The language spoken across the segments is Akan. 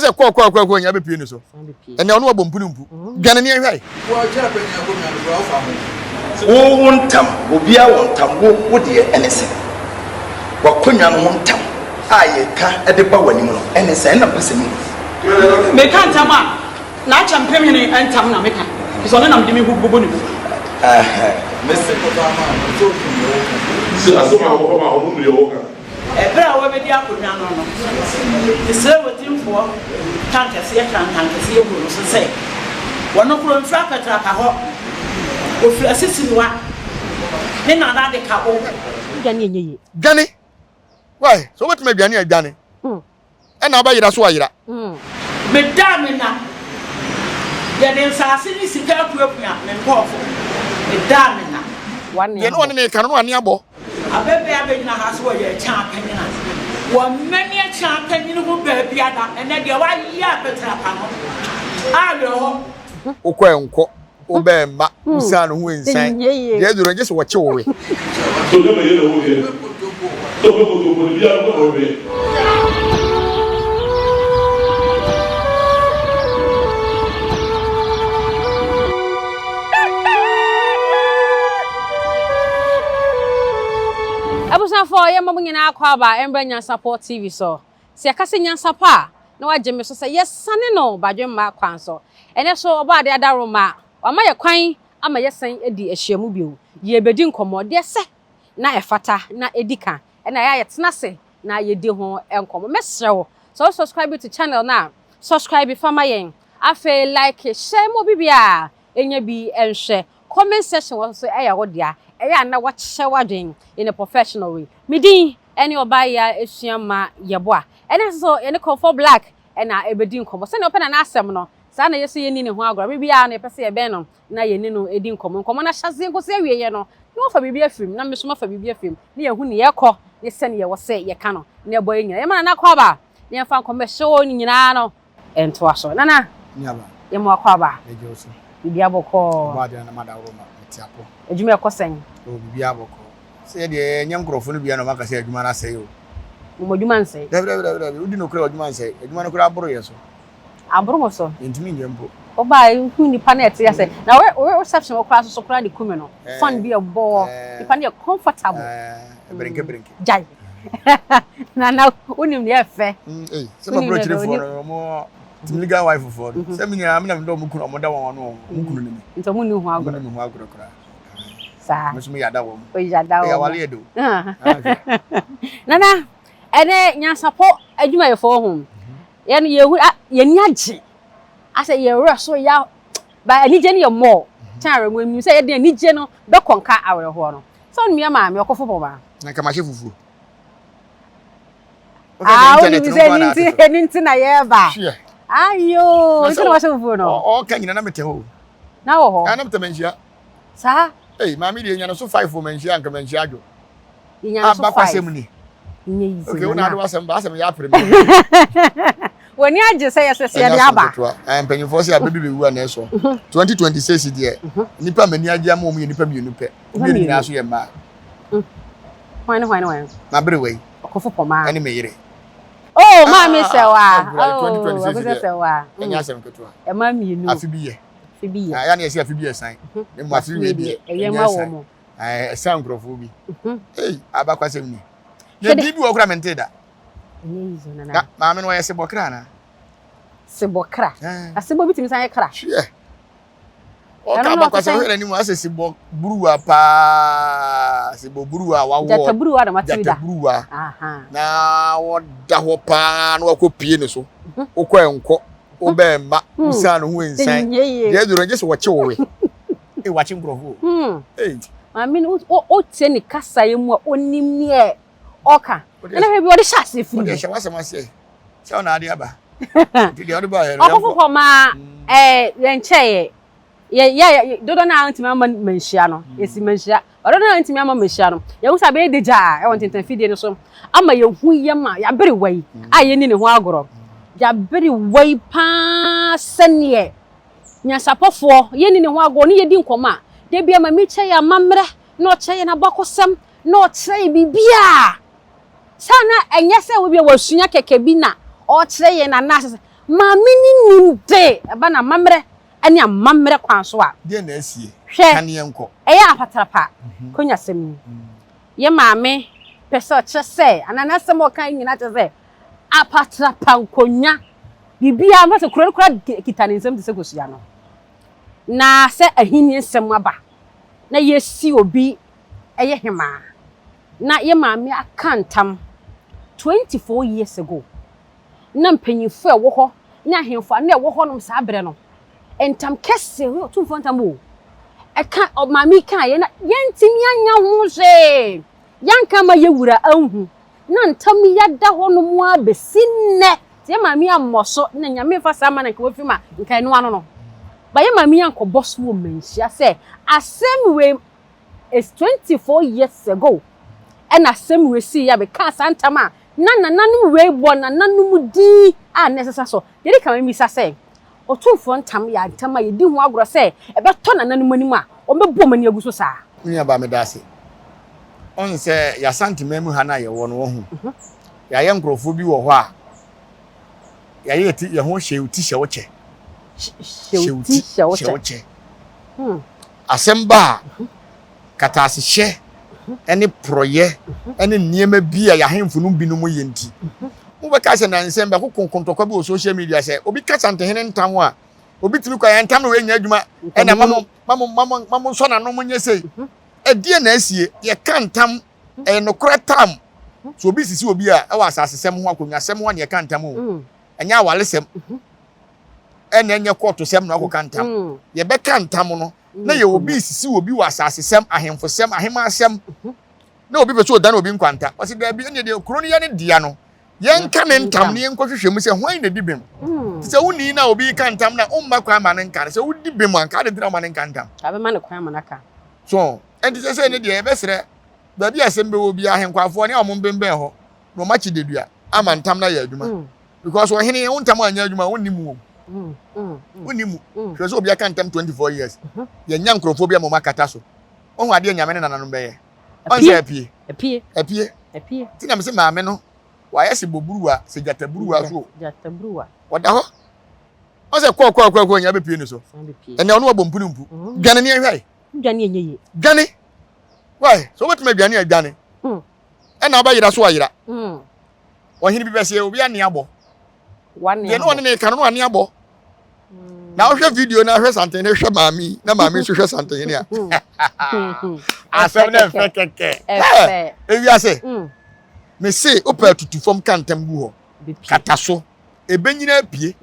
Wɔn sɛ kɔɔ kɔɔ kɔɔ kɔɔ nyinaa bɛpue ne so. Ɛnɛ ɔno wabɔ mpu ne mpu. Dwane ne yɛnhwɛ. Wo wo ntam, obiara wɔ ntam, wo wo deɛ ɛne sɛ w'akonnwa no ho ntam a yɛka de ba w'anim no ɛne sɛ ɛna mpɛ sɛ mehu. Meka ntam a, n'akyɛ mpemhene ntam na meka, efisɛ ɔno na mede me ho bɛbɔ ne mu. Mese. Sɛ asɛm a wɔfa ma wɔn mu deɛ wɔka. Ɛberɛ a wɔrebɛdi akonnwa no no, mesrɛɛ otimfoɔ tankɛseɛ kaa ntankɛseɛ guu no so sɛ, Wɔno koro mfiri apɛtrapa hɔ, ɔfiri asisiriwa ne nana de ka bo. Dwane ɛnyɛ yie. Dwane! Wai, sɛ wobɛtumi adwane a, dwane. Ɛna wobɛyera so ayera. Medaa me nna. Yɛde nsase ne sika apuapua me nkurɔfo. Medaa me nna. Deɛ na ɔne no reka no, na w'ani abɔ. Abɛbɛ abɛgyina ha sɛ ɔyɛ Akyan panyin a, wɔmmɛne Akyan panyin ho baabiara. Ɛnnɛ deɛ wayɛ apatrapa no, awerɛhɔ. Wokɔ ɛnkɔ, woba ɛmma, wosian wo ho nsian, deɛ aduru no gye sɛ wɔkye wo we. So ne mɛyɛ na wohwɛ sɛ ɔbɛ kotopo ne biara kɔ na ɔhwɛ. Abusuafoɔ yɛma mo nyinaa akwaaba mbrɛ Nyansapɔ TV so. Sɛ yɛka sɛ nyansapɔ a, na wagye me so sɛ yɛsane no badwemma kwan so. Ɛnnɛ so Ɔbɔadeɛ adaworoma, wama yɛ kwan ama yɛsan adi ahyiamu bio. Yɛrebɛdi nkɔmmɔ, deɛ ɛsɛ na ɛfata na ɛdi ka na ɛyɛ a yɛtena ase na yɛdi ho nkɔmmɔ. Mɛsrɛ wo, sɛ wo subscribe to channel no a, subscribe fa ma yɛn. Afei like, hyɛ ma obi biara nya bi nhwɛ. Comment section hɔ nso yɛ wo dea. Ɛyɛ a na wakyɛ w'adwene in a professional way. Me din ne Ɔbaayewa Asuamma Yeboah. Ɛnnɛ nso so yɛne Komfo Black na ɛbɛdi nkɔmmɔ. Sɛnea ɔpɛ Nana asɛm no, saa na yɛn nso yɛnni ne ho agorɔ. Bere biara no yɛpɛ sɛ yɛbɛn no na yɛne no di nkɔmmɔ. Nkɔmmɔ no ahyɛaseɛ nkɔsi awieeɛ no, na wafa biribi afiri mu na me nso mafa biribi afiri mu na yɛahu nea ɛrekɔ ne sɛnea ɛwɔ sɛ yɛka no na ɛbɔ yɛn nyinaa. Yɛma Nana Akwaaba na yɛmfa nkɔmmɔ ɛhyɛ hɔ no nyinaa no ntoa so. Nana, yɛma wo akwaaba. Biribiara bɔkɔɔ. Adwuma ɛkɔ sɛn? Oh, biribiara bɔkɔɔ. Sɛ yɛ deɛ yɛnyɛ nkurɔfoɔ no bia na wɔaka sɛ adwuma no asɛe o. Mo adwuma nsɛe? Dabi dabi dabi dabi, wodi nokorɛ adwuma nsɛe. Adwuma no koraa aboro yɛ so. Aboro mo so? Yɛntumi nyɛ mpo. Wobaa hu nipa no ɛte asɛ na wo reception wɔ koraa soso koraa de kumi no fan bi ɛbɔ hɔ nipa no yɛ comfortable. Berenke berenke. Gyae. Nana wonim deɛ ɛfɛ. Sɛ ma bro kyerɛfoɔ no ɔmo tumi legal wife foɔ no sɛ me nyinaa me na me dɔ ɔmo kunu ɔmo da wɔn ano ɔmo kunu ne me. Nti ɔmo nni ho agorɔ. Ɔmo nni me ho agorɔ koraa. Saa. Me nso me yada wɔn. O yada wɔn. Ɛyɛ awale yɛ de o. Nana ɛnɛ nyansapɔ adwumayɛfoɔ ho yɛn yɛhu yɛn ani agye asɛ yɛn werɛ so ya ba anigye no yɛ mɔɔ kyɛn awerɛhoɔ nim sɛ yɛde anigye no bɛkɔ nka awerɛhoɔ no sɛ ɔno yɛ maame ɔkɔfo pɔ maa. Na nka mahyɛ fufuo. Ah, wonim sɛ ɛno nti ɛno nti na yɛreba. Ayo, nti na wahyɛ fufuo no. Ɔka nyina na metɛ hɔ. Na wɔ hɔ. Na metɛ manhyia. Saa. Ei, maame deɛ nya no so five wɔ manhyia anka manhyia adwo. Yɛnya no so five. Abakwasɛm ni. Nyɛ yize Okay, wo na ade wasɛm ba asɛm yɛ apere me. W'ani agye sɛ yɛsɛ sɛ yɛde aba. Ɛɛ mpanyinfoɔ sɛ abɛbi bɛwu a na ɛsɔ. 2026 deɛ nnipa m'ani agye ama wɔn yɛ nnipa mmienu pɛ. Mmienu nyinaa so yɛ mmaa. Hwan ne hwan ne hwan? M'aberewa yi. Ɔkofo pɔmaa. Ɛne me yere. Oh, maame sɛ wa. Oh, akosɛ sɛ wa. Ɛnyɛ asɛm ketewa. Ɛma mmienu. Afe bi yɛ. Afe bi yɛ. Ayɛ na yɛsɛ afe bi yɛ san. Ne mu afe wei deɛ ɛnyɛ san. Ɛsan nkurɔfoɔ bi. Ei, abakwasɛm ni. Na din bi wɔ kora mente da. Na maame no ɔyɛ sebɔkra anaa? Sebɔkra. Na sebɔ bi tumi san yɛ kra. Hwɛ. Ɔka abakwasɛm hwɛ n'anim asɛ sebɔ buruwa paa. Sebɔ buruwa wawɔ. Gyata buruwa na mate da. Gyata buruwa. Na wɔda hɔ paa na wakɔ pie ne so. Wokɔ ɛnkɔ. Wobɛn mma. Wosan ne ho nsan. Deɛ aduru no gye sɛ wɔkye wo we. Ee wakye nkurɔfoɔ. Hmm. Ee. Maame no wotie ne kasaeɛ mu a ɔnim neɛ ɔka. Ɛna hwɛ bi ɔde hyɛ aseɛ firi. Wode hyɛ w'asɛm aseɛ sɛ ɔna ade aba. Nti deɛ ɔde baeɛ no. Ɔkofo kɔ maa ɛɛ yɛn kyɛeɛ. Yɛ yɛ dodoɔ no a ntumi ama manhyia no. Yɛsi manhyia. Dodoɔ no a ntumi ama manhyia no. Yɛhu sɛ abɛyɛ degyaa ɛwɔ ntɛntɛnfidie no so ama yɛhu yɛ ma yɛaberewa yi a yɛnni ne ho agorɔ. Yɛaberewa yi paa sɛneɛ Nyansapɔfoɔ, yɛnni ne ho agorɔ, ɔne yɛdi nkɔmmɔ a, da biara ma mekyerɛ yɛn amammerɛ, na ɔkyerɛ yɛn abakɔsɛm, na ɔkyerɛ yɛn biribiara. Saa na ɛnyɛ sɛ obi a wasua kɛkɛ bi na ɔrekyerɛ yɛn anaasɛ sɛ. Maame no nim de ɛba no amammerɛ ne amammerɛ kwan so a. Deɛn na asie? Hwɛ, Ka ne yɛnkɔ. ɛyɛ apatrapa konyasɛm yi. Yɛ maame pɛ sɛ ɔkyerɛ sɛ, anaa n'asɛm a ɔka yi nyinaa kyerɛ sɛ, apatrapa nkonya, biribiara, mfa sɛ kuro no koraa kita ne nsam te sɛ kosua no. Na sɛ ahenni nsɛm aba na yɛsi obi yɛ hemaa, na yɛ maame aka ntam 24 years ago, na mpanyimfo a ɛwɔ hɔ ne ahemfo a na ɛwɔ hɔnom saa berɛ no, ntam kɛse, ɔyɛ ɔtumfoɔ ntam o, ɛka maame yi kaeɛ na yɛntumi anya ho hwee, yɛanka ama yɛ wura anhu, na ntam yi ada hɔnom ara bɛsi nnɛ. Sɛ yɛ maame yi ammɔ so na Nyame mfa saa ma no nka wafi mu a, nka ɛno ano no. Ba yɛ maame yi ankɔbɔ so wɔ manhyia sɛ asɛm wei is 24 years ago ɛna asɛm wei siiɛ a mekaa saa ntam a na nananom wei bɔ nananom din a na ɛsesa so. Deɛ ɛdi kan memmisa sɛ, Otumfoɔ ntam yɛ ntam a yɛdi ho agorɔ sɛ ɛbɛtɔ nananom anim a wɔbɛbu wɔn ani agu so saa? Me nua baa medase. Wohu sɛ yɛasanteman mu ha no a yɛwɔ no woahu. Yɛayɛ nkurɔfoɔ bi wɔ hɔ a yɛayɛ yɛ ti yɛn ho hyɛ wo ti hyɛ wo kyɛ. Hyɛ wo ti hyɛ wo kyɛ. Asɛm ba a katasehyɛ ne porɔeɛ ne nneɛma bi a yɛahemfo no binom yɛ nti. Wobɛka sɛ nansɛm bɛkoko nkontɔkwa bi wɔ social media sɛ obi ka Santehene ntam a obi tumi kɔ yɛn ntam na wɔnyɛ adwuma ɛna ma mo ma mo ma mo ma mo nsɔ n'ano mo nyɛ sei. Ɛdeɛ na asie yɛka ntam ɛyɛ nokorɛ tam. So obi sisi obi a ɛwɔ asasesɛm ho akonnwasɛm ho a na yɛka ntam o. Ɛnyɛ awalesɛm ɛna ɛnyɛ kɔɔtosɛm na wakɔka ntam. Yɛbɛka ntam no na yɛ obi sisi obi wɔ asasesɛm, ahemfosɛm, ahemaasɛm na obi pɛ sɛ ɔdane obi nkwanta. Ɔsi daabi ɛnneɛ deɛ kuro no yɛ ne dea no yɛnka ne ntam na yɛnkɔhwehwɛ mu sɛ hwan na di bem. Te sɛ wonni na obi ka ntam na womma kwan ma no nka no sɛ wodi bem a nka ade nti na woma no nka ntam. Abɛma no kwan ma no aka. So ɛnti sɛ sɛ ne deɛ yɛbɛsrɛ baabi a asɛm bɛwɔ biara ahenkwafoɔ ne a wɔn bembɛn hɔ na wɔn akyi dedua ama ntam no ayɛ adwuma mm. because ɔhene wo ntam anyɛ adwuma wonni mu o mm, mm, wonni mu hwɛ sɛ obi aka ntam 24 years mm-hmm. yɛnya nkurɔfoɔ bi ama wɔn akata so wɔn adeɛ nyame ne nananom bɛyɛ wɔn sɛ apie apie apie apie ti na mese maame no wayɛ sɛ boburuwa sɛ gyataburuwa so ɔda hɔ wɔn sɛ kɔɔ kɔɔ kɔɔ kɔɔ nyɛ abɛpie ne so ɛnna ɔno wabɔ mpunu mpu dwane ne ɛhwɛ dwane ɛnyɛ yie dwane Wai, sɛ wobɛtumi adwane a dwane. Hmm. Ɛna wobɛyera so ayera. Hmm. Ɔhene bi bɛsɛ obi ane abɔ. Deɛ ne ɔne ne ka no no ane abɔ. Hmm. Na wohwɛ video na ahwɛ santehene hwɛ maame na maame nso hwɛ santehene a. Asɛm no ɛfɛ kɛkɛ. Ewiase. Mese wopɛ atutu fam ka ntam gu hɔ. Kata so. Ɛbɛnyini apue.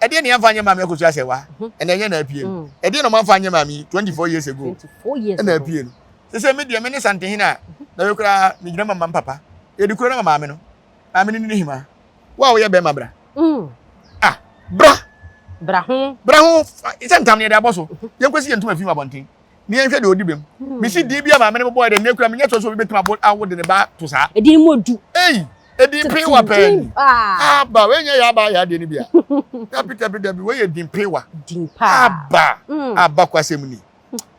Ɛdeɛ na yɛmfa nyɛ maame akosua sɛ wa mhm. ɛna ɛnyɛ na apue no mm. ɛdeɛ na ɔmamfa nyɛ maame yi 24 years ago ɛna apue no sɛ sɛ me deɛ me ne santehene a mhm. na wei koraa megyina ma mam papa yɛde kuro no ma maame no maame no ne hima wo a woyɛ bɛrima bra mm. ah bra bra ho bra ho sɛ ntam ne yɛde abɔ so mhm. yɛnkɔsi yɛn ntoma fi mu abɔnten ne yɛnhwɛ deɛ ɔdi bem hmm. mesi din bi a maame no bɔbɔɛ dɛ nnɛ kura menyɛ sɛ sɛ obi bɛtumi abo awo de ne ba to saa ɛdin mu odu ei ɛdin pewa pɛɛ ni aba wei nyɛ yɛ aba yɛ adeɛ no bi a dabi dabi dabi wei yɛ din pewa din paa aba hmm. aba kwasɛm ni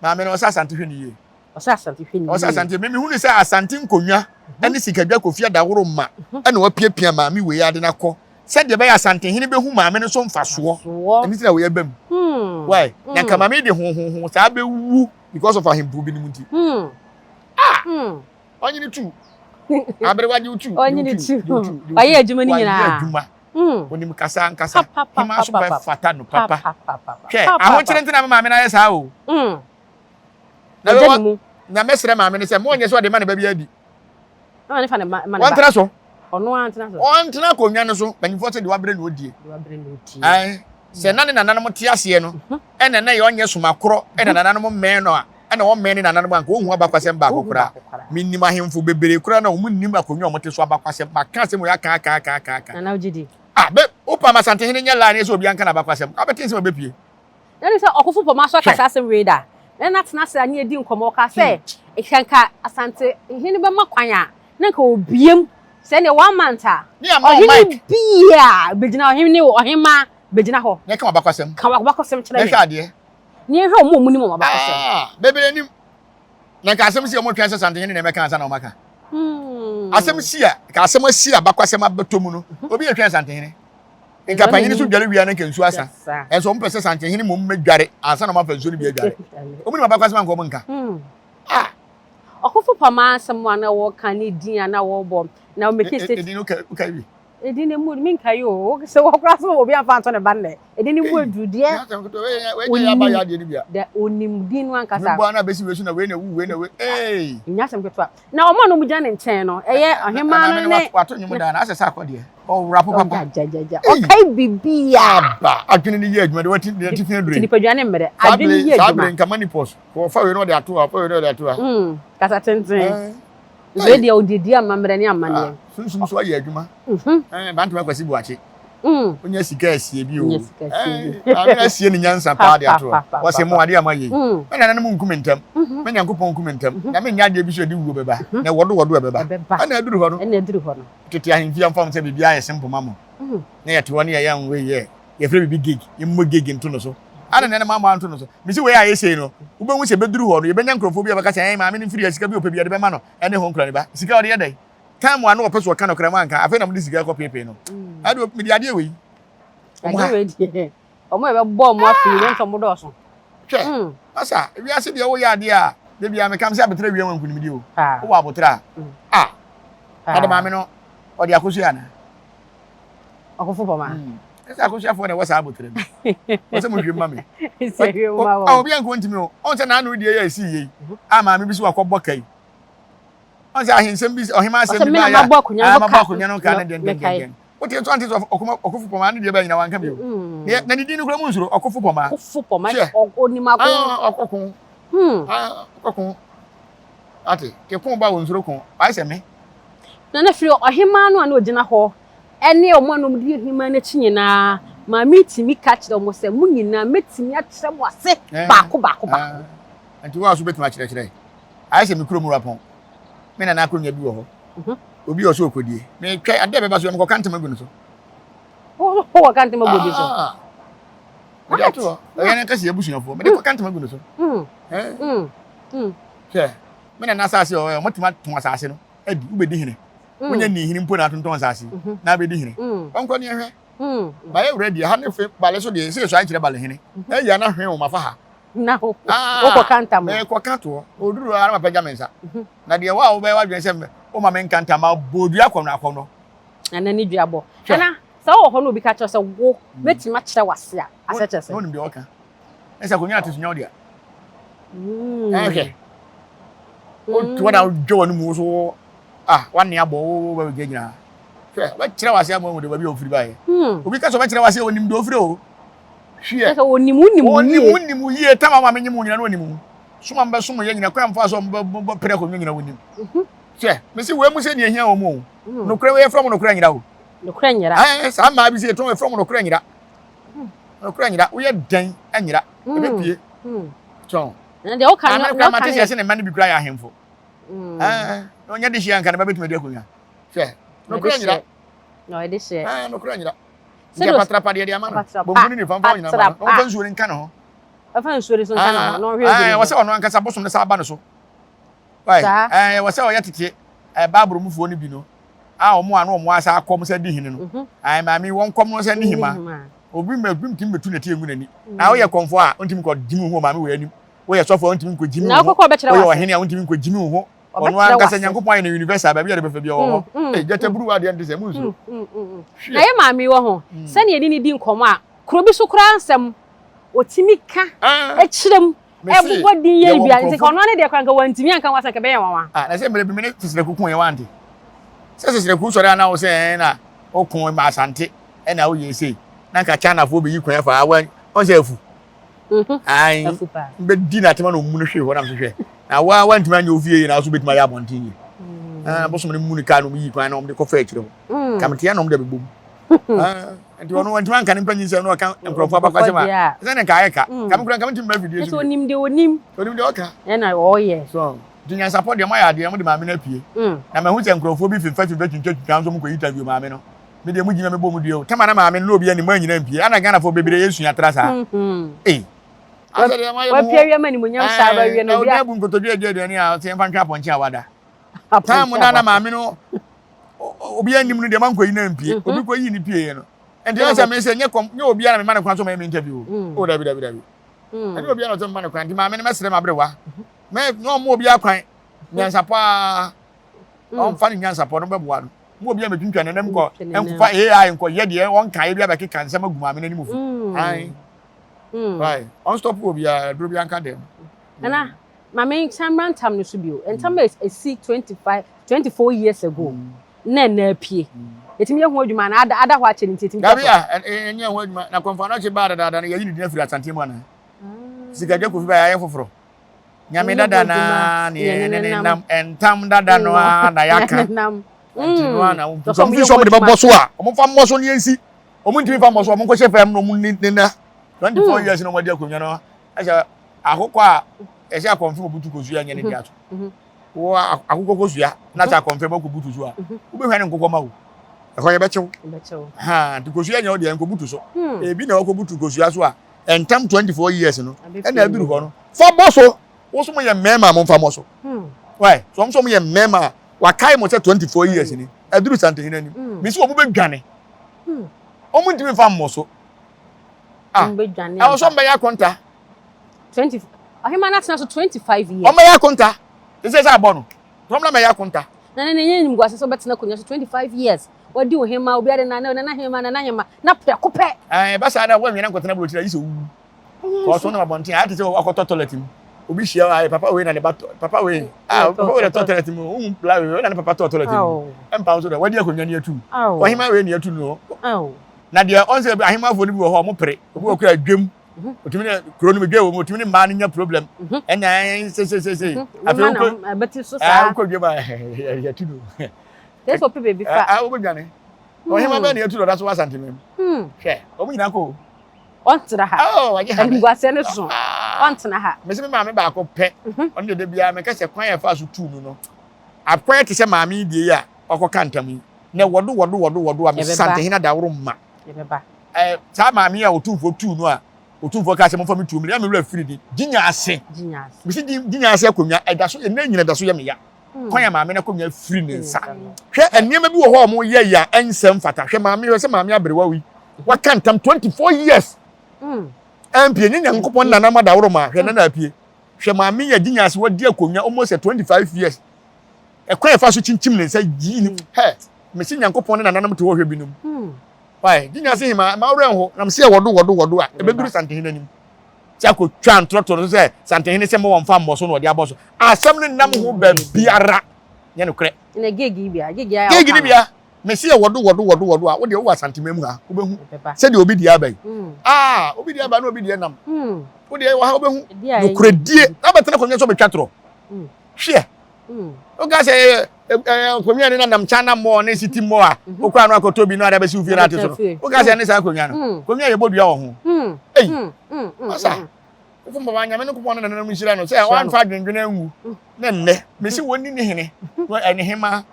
maame no ɔsɛ asante hwɛ ne yie ɔsɛ asante hwɛ ne yie ɔsɛ asante mimi hu ne sɛ asante nkonnwa ɛne sikadwa kofi adaworo ma ɛna wapiapia maame wei ade no akɔ sɛdeɛ ɛbɛyɛ Asantehene bɛhu maame no so mfasoɔ. Ɛno nti na wei aba mu. Hmm. Why? Hmm. Na nka maame de hohoho saa bɛwu because of ahemfo binom nti. Hmm. Ah! Ɔnyene tu. Aberewa de tu. Ɔnyene tu. Wayɛ adwuma no nyinaa. Wayɛ adwuma. Onim kasa ankasa. Hema so bɛfata no papa. Hwɛ, ahokyere nti na me maame no ayɛ saa o. Na na mɛsrɛ maame no sɛ mo ɔnyɛ sɛ ɔde ma ne ba bi adi. Wɔntena so. Ɔntena akonnwa no so. Mpanyinfoɔ sɛ deɛ wabrɛ na ɔdie. Ae, sɛ na ne nananom te aseɛ no, mhm. ɛna na yɛ ɔnyɛ somakorɔ, ɛna mhm. nananom mmɛn no a, ɛna ɔmmɛn ne nananom anka ɔnhu abakwasɛm baako koraa. Menim ahemfo bebree koraa na wɔn nnim akonnwa a wɔte so abakwasɛm. Maka asɛm wɔ aka aka aka aka aka. Nana wogye di? Ah, bɛ wopa ma Asantehene nyɛ line sɛ obi anka n'abakwasɛm. Abɛte nsɛm a bɛpie. Na ɛne sɛ ɔkofo pɔma so aka saa asɛm wei da. Na na tena ase a ne yɛdi nkɔmmɔ ɔkaa sɛ sɛ nka Asante hene bɛma kwan a na nka obiem sɛ ɛneɛ one month a ɔhene bia bɛgyina ɔhene ne ɔhemmaa bɛgyina hɔ. Na ɛka w'abakɔsɛm. Ka w'abakɔsɛm kyerɛ me. Na hwɛ adeɛ. Ne yɛhwɛ wɔn a wɔnim wɔn abakɔsɛm. Ah, bebree nim. Na nka asɛm si a wɔtwɛn sɛ Asante hene na ɛmɛka ansa na wɔaka. Asɛm si a, ka asɛm asi a abakɔsɛm abɛtɔ mu no, obi yɛ twɛn Asante hene. Nka panyin so dware wia na nka nsuo asa. Ɛnso wɔn pɛ sɛ santehene mmom mɛdware ansa na wɔn afa nsuo no bi adware. Wɔn nim abakɔsɛm anka wɔn nka. Ah. Ɔkofo pama asɛm a na wɔka ne din a na wɔbɔ na wɔmɛki state. Edin no woka bi. Edin no mu menkae o. Sɛ wɔkora so obi amfa anto ne ba nnɛ. Edin no mu aduru deɛ. Onim dɛ onim din no ankasa. Mebɔ ana bɛsi wei so na wei na wu wei na wei. Ee. Nyɛ asɛm ketewa. Na wɔn a na wɔgyina ne nkyɛn no, ɛyɛ ɔhemmaa no ne. Wato nnwom daa na asɛ sɛ akɔ deɛ. Ɔwura po papa. Gyagyagya. Ɔkae biribiara. Aba adwene no yɛ adwuma de wati de atifi adure. Nipadua ne mmerɛ. Adwene yɛ adwuma. Saa bere nka money pɔs. Wɔfa wei na ɔde ato ha, ɔfa wei na ɔde ato ha. Kasa tenten. Wei deɛ ɔde di amammerɛ ne amanneɛ. Ah, sunsum so ayɛ adwuma. Bantama Kwasi Boakye. Onya sika asie bi o. Maame no asie ne nyansa paa de ato hɔ. Wɔse mo adeɛ a moayɛ yi, me nananom nku me ntɛm, me Nyankopɔn nku me ntɛm, na menyɛ adeɛ bi so ɛde wuo bɛba, na ɛwɔdo wɔdo ɛbɛba. Ɛna aduru hɔ no. Ɛna aduru hɔ no. Tete ahemfie amfa ho sɛ biribiara yɛ simple ma mo. Na yɛte hɔ ne yɛyɛ nwee yɛ, yɛfrɛ biribi gig, yɛmmɔ gig nto no so. Adɛn na ɛne mo ammɔ anto no so? Mese wei a ayɛ sei no, wobɛhu sɛ ɛbɛduru hɔ no, yɛbɛnya nkurɔfoɔ bi a wɔbɛka sɛ, ɛn, maame no mfiri ha, sika bi a ɔpɛ biara yɛde bɛma no, ɛne ho nkura ne ba. Sika ɔde yɛ dɛn? Time a na ɔpɛ sɛ ɔka nokorɛ moanka, afei na mode sika rekɔpeepee no. Ɛde, mede adeɛ wei. Wɔn ha. Adeɛ wei deɛ, wɔn a yɛbɛbɔ wɔn afei no, nso wɔn dɔɔso. Hwɛ, masa, wiase deɛ woyɛ adeɛ a, da biara meka sɛ aboterɛ wia wɔn nkunimdie o. Wowɔ aboterɛ a, ah, ɔde maame no, ɔde akosua anaa? Ɔkofo pɔ ma. Ɛsɛ akosuafoɔ na ɛwɔ saa aboterɛ no. Wɔsɛ mo hwɛ mma me. Obi anko ntumi o. Ɔn sɛ n'ano deɛ yɛ esi yie. A maame bi so wakɔbɔ kai. Ɔn sɛ ahensɛm bi ɔhema asɛm bi ba ya. Mabɔ akonnwa no ka ne den den den. Wote nso ante sɛ ɔkofo pɔma ne deɛ bɛyɛ nyina wanka bio. Na ne din no kura mu nsuro ɔkofo pɔma. Ɔkofo pɔma. Onim ako. Ɔkoko. Ɔkoko. Ate, te ko ba wɔ nsuro ko. Ayɛ sɛ me. Na na firi ɔhemaa no a na ɔgyina hɔ ne wɔn a na wɔdi ɔhemaa no akyi nyinaa, maame yi tumi ka kyerɛ wɔn sɛ, Mo nyinaa, mɛtumi akyerɛ mo ase baako baako baako. Nti wo a so wobɛtumi akyerɛkyerɛ? Ayɛ sɛ me kurom wurapɔn. Me nana akonnwa bi wɔ hɔ. Mhm. Obi wɔ so ɔkɔdie. Metwɛ adeɛ bɛba so yɛ mekɔka ntoma gu no so. Wowɔ ntoma gu bi so? Ah. Mede ato hɔ. Ɛyɛ no nkɛseɛ abusuafoɔ. Mede kɔka ntoma gu no so. Mm. Mm. Mm. Hwɛ, me nana asase wɔ hɔ, wɔatumi atɔn asase no adi, wobɛdi hene. Wonya nni hene mpo na atontɔn asase mhm. na abɛdi hene. Ɔnkɔ ne ɛhwɛ. Bayɛ wura deɛ, ha ne fe bale so deɛ, sɛ yɛsɔ akyerɛ bale hene. Ɛyɛ ana hwɛ wɔn afa ha. Na wokɔka ntam. Mekɔka toɔ, ɔduru hɔ ara mapagya me nsa. Mhm. Na deɛ wo a wobɛyɛ w'adwene sɛ woma me nka ntam, abɔ dua akɔnnɔ akɔnnɔ. Nana ne dua bɔ. Nana, sɛ wowɔ hɔ na obi ka kyerɛ sɛ wo, mɛtumi akyerɛ w'ase a, asɛ kyerɛ sɛ. Na onim deɛ ɔka. Ɛsɛ akonnwa ate so nyɛ wo dea. Ɛhwɛ. Wotu na wodwa w'ano mu so ah wane abɔ wo wo bɛ gyina. Hwɛ, ɔbɛkyerɛ w'ase ama wo de baabi a ofiri baeɛ. Obi ka sɛ ɔbɛkyerɛ w'ase a onim deɛ ofiri o. Hwɛ. Sɛ onim wo nim wo yie. Onim wo nim wo yie tam ama menye mu nyina na onim wo. Soma mbɛsom yɛ nyina kwan mfa so mbɛpere akonnwa nyina onim. Hwɛ, mese wei mu sɛ nea ehia wɔn o. Nokorɛ wei yɛfrɛ mo nokorɛ nyera o. Nokorɛ nyera. Ɛɛ saa mmaa bi sɛ yɛtɔn yɛfrɛ mo nokorɛ nyera. Nokorɛ nyera woyɛ dɛn anyera ɛbɛpue tɔn. Na deɛ woka no na woka ne sɛ ne mma no bi kura yɛ ahemfo. Ɛɛ na ɔnyɛ de hyia nka ne ba bɛtumi adi akonnwa. Hwɛ nokorɛ nyera. Na ɔyɛ de hyɛ. Ɛɛ nokorɛ nyera. Nti apatrapa deɛ de ama no. Bonku ne nifa mfa nyina ma no. Na ɔmfa nsuo no nka ne ho. Ɔmfa nsuo no so nka ne ho. Na ɔhwɛ nsuo no. Ɛɛ wɔ sɛ ɔno ankasa bosom no sa aba no so. Saa. Ɛɛ wɔ sɛ ɔyɛ tete ɛɛ Bible mufoɔ no bi no a wɔn a na wɔn asa akɔm sɛ di hene no. Mhm. Ɛɛ maame wɔn kɔm no sɛ ne hema. Obi ma obi ntumi bɛtu n'ati ngu n'ani. Mm. Na woyɛ kɔmfoɔ a wontumi nkɔ gyimi ho maame wɔ anim. Woyɛ sɔfoɔ a wontumi nkɔ gyimi ho. Woyɛ ɔhene a wontumi nkɔ gyimi ho. Ɔno ankasa Nyankopɔn ayɛ no universal baabi a de bɛfa bi wɔ hɔ. Mm, mm, Ee gyata buru adeɛ nte sɛ mu nsuro. Na yɛ maame wɔ ho. Sɛnea yɛne ne di nkɔmmɔ a kuro bi so koraa nsɛm ɔtumi ka ah. kyerɛ mu ɛbobɔ din yɛ bia nti ka ɔno ne deɛ kora nka wantumi anka ho asɛm nka ɛbɛyɛ nwanwa. Ah, na sɛ mmerɛ bi me ne Sesrɛku ko yɛ wante. Sɛ Sesrɛku sɔre a na wo sɛ ɛn na woko ma Asante ɛna woyɛ sei. Na nka Chinafoɔ bɛyi kwan afa awa ɔn sɛ afu. Mhm. Ae, Afu paa. mbɛdi n'atɛm na ɔmu no hwee hɔ na mehwehwɛ. Na wa wantumi anyɛ ofie yie na so bɛtumi ayɛ abɔnten yie. Ah, bosom no mu no kaa na ɔmu yi kwan na ɔmo de kɔfa akyire hɔ. Ka meteɛ na ɔmo de bɛbɔ mu. Ah, nti ɔno wantumi anka ne mpanyin sɛm na ɔka nkurɔfoɔ abakɔsɛm a ɛsɛ ne nka ayɛ ka. Ka me kura nka mentumi mma afidie so bio. Onim deɛ onim. Onim deɛ ɔka. Ɛna ɔyɛ. So nti nyansapɔ deɛ moayɛ adeɛ mode maame no apue. Na mahu sɛ nkurɔfoɔ bi femfa femfa twintwa twintwa nso mokɔ interview maame no. Me deɛ mo gyina me bɔ mu dua o. Tama na maame no na obi anim anyina mpie. Ana Ghanafoɔ bebree yɛ sua tra saa. Ei. Asɛ deɛ moayɛ mo ho. Wapia wia ma animuonyam saa ba wie no obi a. Na obi abu nkotodwe adi aduane a ɔsɛ yɛmfa ntwe apɔnkye a wada. Time na na maame no obi anim no deɛ mankɔyi no ampie. Obi kɔyi no pieeɛ no. Nti ɛsɛ sɛ me sɛ nyɛ kɔm nyɛ obiara na mema no kwan so ɔmɛyɛ me interview o. O dabi dabi dabi. Ɛnyɛ obiara na ɔsɛ mema no kwan nti maame no mɛsrɛ m'aberewa. Mɛ na ɔmma obiara kwan. Nyansapɔ ara. Ɔmfa ne nyansapɔ no bɛboa no. Mo obiara mɛtwintwa n'anim kɔ nkɔfa AI nkɔyɛ deɛ ɔnkaeɛ bi abɛkeka nsɛm agu maame no anim fi. Ae. Why? Ɔnstop obiara, aduro biara nka dɛm. Nana, ma me nsan mmra ntam no so bio. Ntam a ɛsi 25, 24 years ago na ɛna apue. Yɛtumi yɛ ho adwuma anaa ada ada hɔ akyɛ no nti yɛtumi Dabi a, ɛnyɛ ho adwuma. Na Kɔmfo Anokye baa dadaada no, yɛayi ne din afiri Asanteɛ mu anaa? Sikadwa Kofi baa yɛayɛ foforɔ. Nyame dada no ara ne yɛne ne nam, ntam dada no ara na yɛaka. Nti no ara na sɛ wɔn fi sɛ wɔn de bɛbɔ so a, wɔn fa mmɔ so ne yɛnsi. Wɔn ntumi fa mmɔ so a, wɔn nkɔhyɛ fam na wɔn ne na 24 years na wɔn adi akonnwa no ɛsɛ akokɔ a ɛsɛ akɔnfɛn obutu kosua nyɛ ne dea so wɔ akokɔ kosua na sɛ akɔnfɛn bɛkɔ butu so a wobɛhwɛ ne nkokɔ ma wo ɛhɔ yɛbɛkyew ha nti kosua nyɛ wo deɛ nkɔbutu so ebi na wɔkɔbutu kosua so a ɛntam 24 years no ɛna aduru hɔ no fa bɔ so wo so mo yɛ mmarima a momfa mmɔ so why so wɔn so mo yɛ mmarima a wakae mo sɛ 24 years ni aduru santehene anim mesi wɔn bɛdwane wɔn ntumi mfa mmɔ so Ah, ɛwɔ sɛ ɔmbɛyɛ akonta. 20 ɔhema no atena so 25 years. Ɔmbɛyɛ akonta. Ɛsɛ sɛ abɔ no. Tɔm na mɛyɛ akonta. Na ne ne nyɛ nimguase sɛ ɔbɛtena akonnwa so 25 years. Wadi ɔhema, obi ade na nana hema, nana hema, na prɛko pɛ. Ɛɛ, ɛba saa na wɔnwene nkɔtena burokyiri ayi sɛ owu. Kɔɔ so nam abɔnten a, ayɛ te sɛ wakɔtɔ toilet mu. Obi hyia wo a, papa wei na ne ba tɔ, papa wei, ah, papa wei na tɔ toilet mu, wohu bla wei na ne papa tɔ toilet mu. Ɛmpa wo so dɛ, wadi akonnwa ni atu. Ɔhema wei na atu no. Na deɛ ɔn sɛ ahemafoɔ no bi wɔ hɔ a wɔn pere, obi wɔ kura dwam, otumi ne kuro no mu dwa wɔ mu, otumi ne mmaa no nya problem. Ɛna sesesese. Afei wokɔ, ɛɛ wokɔ dwam a yɛtu no. Yɛ sɛ ɔpɛ baabi fa. Ɛɛ wobɛdwane. Ɔhema bɛn na yɛtu no ɔda so wɔ Asanteme mu. Hwɛ, wɔn nyinaa kɔ o. Ɔntena ha. Animguaseɛ no so. Ɔntena ha. Mese me maame baako pɛ. Ɔno deɛ da biara meka sɛ kwan a ɛfaa so tuu no no, akwan te sɛ maame yi deɛ yi a wakɔka ntam yi, na wɔdo wɔdo wɔdo wɔdo a mesantehene adaworo mma. Ɛɛ saa maame yi a Otumfoɔ tuu no a Otumfoɔ kaa sɛ momfa me tuo mmra, na me werɛ afiri din. Gyinya ase. Mese gyinya ase akonnwa ɛda so ɛnɛ nyina ɛda so yɛ me ya. Kwan a maame no akonnwa firi ne nsa. Hwɛ nneɛma bi wɔ hɔ a wɔyɛ yɛ a ɛnsɛ mfata. Hwɛ maame hwɛ sɛ maame aberewa yi waka ntam 24 years. Ampie ne Nyankopɔn nana ma daworo ma hwɛ nana apue. Hwɛ maame yɛ gyinya ase wadi akonnwa almost 25 years. Ɛkwan ɛfa so kyinkyim ne nsa yii ne hɛ mesi Nyankopɔn ne nananom te hɔ hwɛ binom. Why gyinya ase hema ma worɛ ho na mesi wɔdo wɔdo wɔdo a ɛbɛduru santehene anim. Sɛ akɔtwa ntorɔtorɔ no sɛ santehene sɛ mo wɔmfa mmɔ so na ɔde abɔ so. Asɛm no nam ho baabiara nyɛ nokorɛ. Na gig yi bia, gig ya. Gig ni bia. Mesi yɛ wɔdo wɔdo wɔdo wɔdo a, wo deɛ wowɔ Asantema mu ha, wobɛhu sɛdeɛ obi deɛ aba yi. Ah, obi deɛ aba na obi deɛ nam. Wo deɛ wɔ ha wobɛhu nokorɛdie. Na wobɛtena akonnwa so bɛtwa torɔ. Hwɛ. Woka sɛ akonnwa ne nanam China mall ne city mall a, wokɔ ano akɔtɔ bi na ade abɛsi wo fie na ate so no. Woka sɛ ɛne saa akonnwa no. Akonnwa yɛbɔ dua wɔ ho. Ei, masa. Wofo mpaboa Nyame no kopɔn ne nananom nhyira no sɛ wamfa adwendwene anwu ne nnɛ mesi wɔn ni ne hene ne hema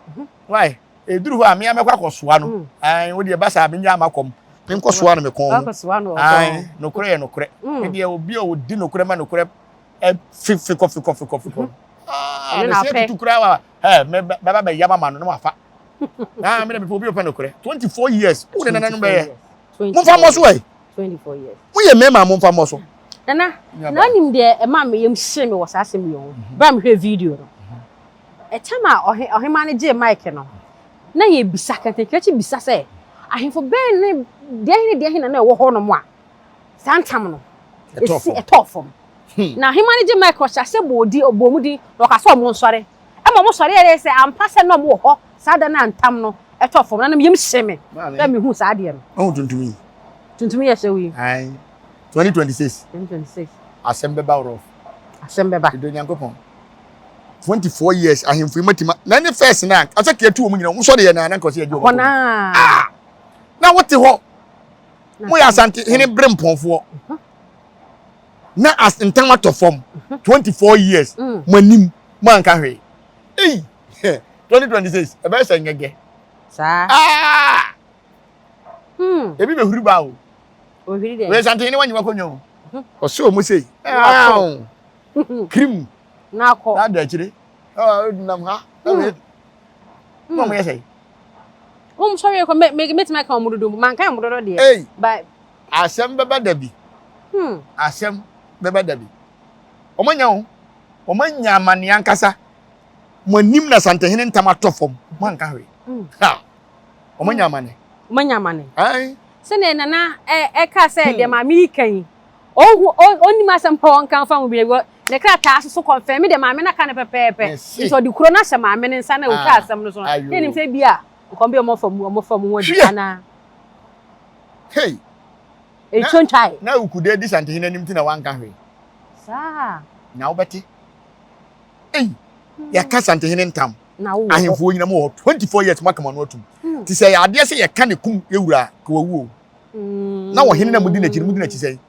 why eduru hɔ a mea mɛkɔ akɔsoa no ɛn wo deɛ ba saa menya ama kɔm menkɔsoa no me kɔn ho ɛn nokorɛ yɛ nokorɛ me deɛ obi a ɔdi nokorɛ ma nokorɛ ɛ fikɔ fikɔ fikɔ fikɔ ah mesi atutu koraa wa ɛ mɛba bɛyam ama no na wafa ah me deɛ mepɛ obi ɔpɛ nokorɛ 24 years wo ne nananom bɛyɛ momfa mmɔ so ɛ 24 years. Moyɛ mmarima a momfa mmɔ so. Nana, na wonim deɛ ɛmaa me yam hyee me wɔ saa asɛm yi ho berɛ a mehwɛɛ video no? Ɛtam a ɔhe ɔhemaa no gyee mic no, na yɛbisa, Kɛntɛnkrɛkye bisa sɛ, ahemfo bɛn ne deɛ he ne deɛ he na na ɛwɔ hɔnom a saa ntam no ɛsi ɛtɔɔ fam? Na ɔhemaa no gyee mic no, ɔhyɛɛ aseɛ bɔɔ din, ɔbɔɔ wɔn din, na ɔkaa sɛ wɔnsɔre. Ɛma ɔmo sɔre yɛɛ sɛ ampa sɛ na ɔmo wɔ hɔ saa da no a ntam no ɛtɔɔ fam no. Na me yam hyee me bere a mehuu saa adeɛ no. Wahu tuntum yi? Tuntum yi ɛhyɛ wo yi. Ae. 2026. 2026. Asɛm bɛba rough. Asɛm bɛba. Medɔ Nyankopɔn. 24 years ahemfo yi matima na ne first na asɛ kɛ tu wɔn nyina wɔn sɔre yɛ na na nkɔsi agye wɔn. Hɔ naa. Ah! Na wote hɔ. Mo yɛ asante hene bere mpɔnfoɔ. Na as ntam atɔ fam. 24 years. Mo anim. Mo anka hwee. Ei! 2026 ɛbɛyɛ sɛ ngɛgɛ. Saa. Ah! Hmm. Ebi bɛhuri ba o. Ohuri dɛ. Wei sante ne wanyi wakɔnwa o. Ɔsɛ ɔmo sei. Ah! Krim. N'akɔ. N'ada akyire. Ah, nam ha. Na ɔmo yɛ sɛ. Wɔn sɔre kɔ mɛ mɛ mɛtumi aka wɔn dodo manka wɔn dodo deɛ. Ei. Ba. Asɛm bɛba da bi. Hmm. Asɛm bɛba da bi. Wɔn anya o. Wɔn anya amaneɛ ankasa. Mo anim na Asantehene ntam atɔ fam. Mo anka hwee. Hmm. Ha. Wɔn anya amane. Wɔn anya amane. Ayi. Sɛnea Nana ɛka sɛ deɛ maame yi ka yi. Ɔnhu ɔnnim asɛm pa ɔnka mfa ho bi na ne krataa so so kɔnfɛme deɛ maame no aka no pɛpɛɛpɛ. Nti ɔde kuro no ahyɛ maame no nsa na ɔtwa asɛm no so no. Na yɛnim sɛ ebia nkɔm bi a wɔafa mu wɔafa mu ho adi anaa. Hey! Ɛtwa ntwae. Na Ukude di Santehene anim ti na wanka hwee. Saa. Na wobɛte. Ei! Yɛka Santehene ntam. Na wowɔ hɔ. Ahemfoɔ nyina mo wɔ hɔ 24 years moaka mo ano atum. Ti sɛ ɛyɛ adeɛ sɛ yɛka ne kum yɛwura a, ka wawu o. Na ɔhene na modi n'akyi no, modi n'akyi sɛn?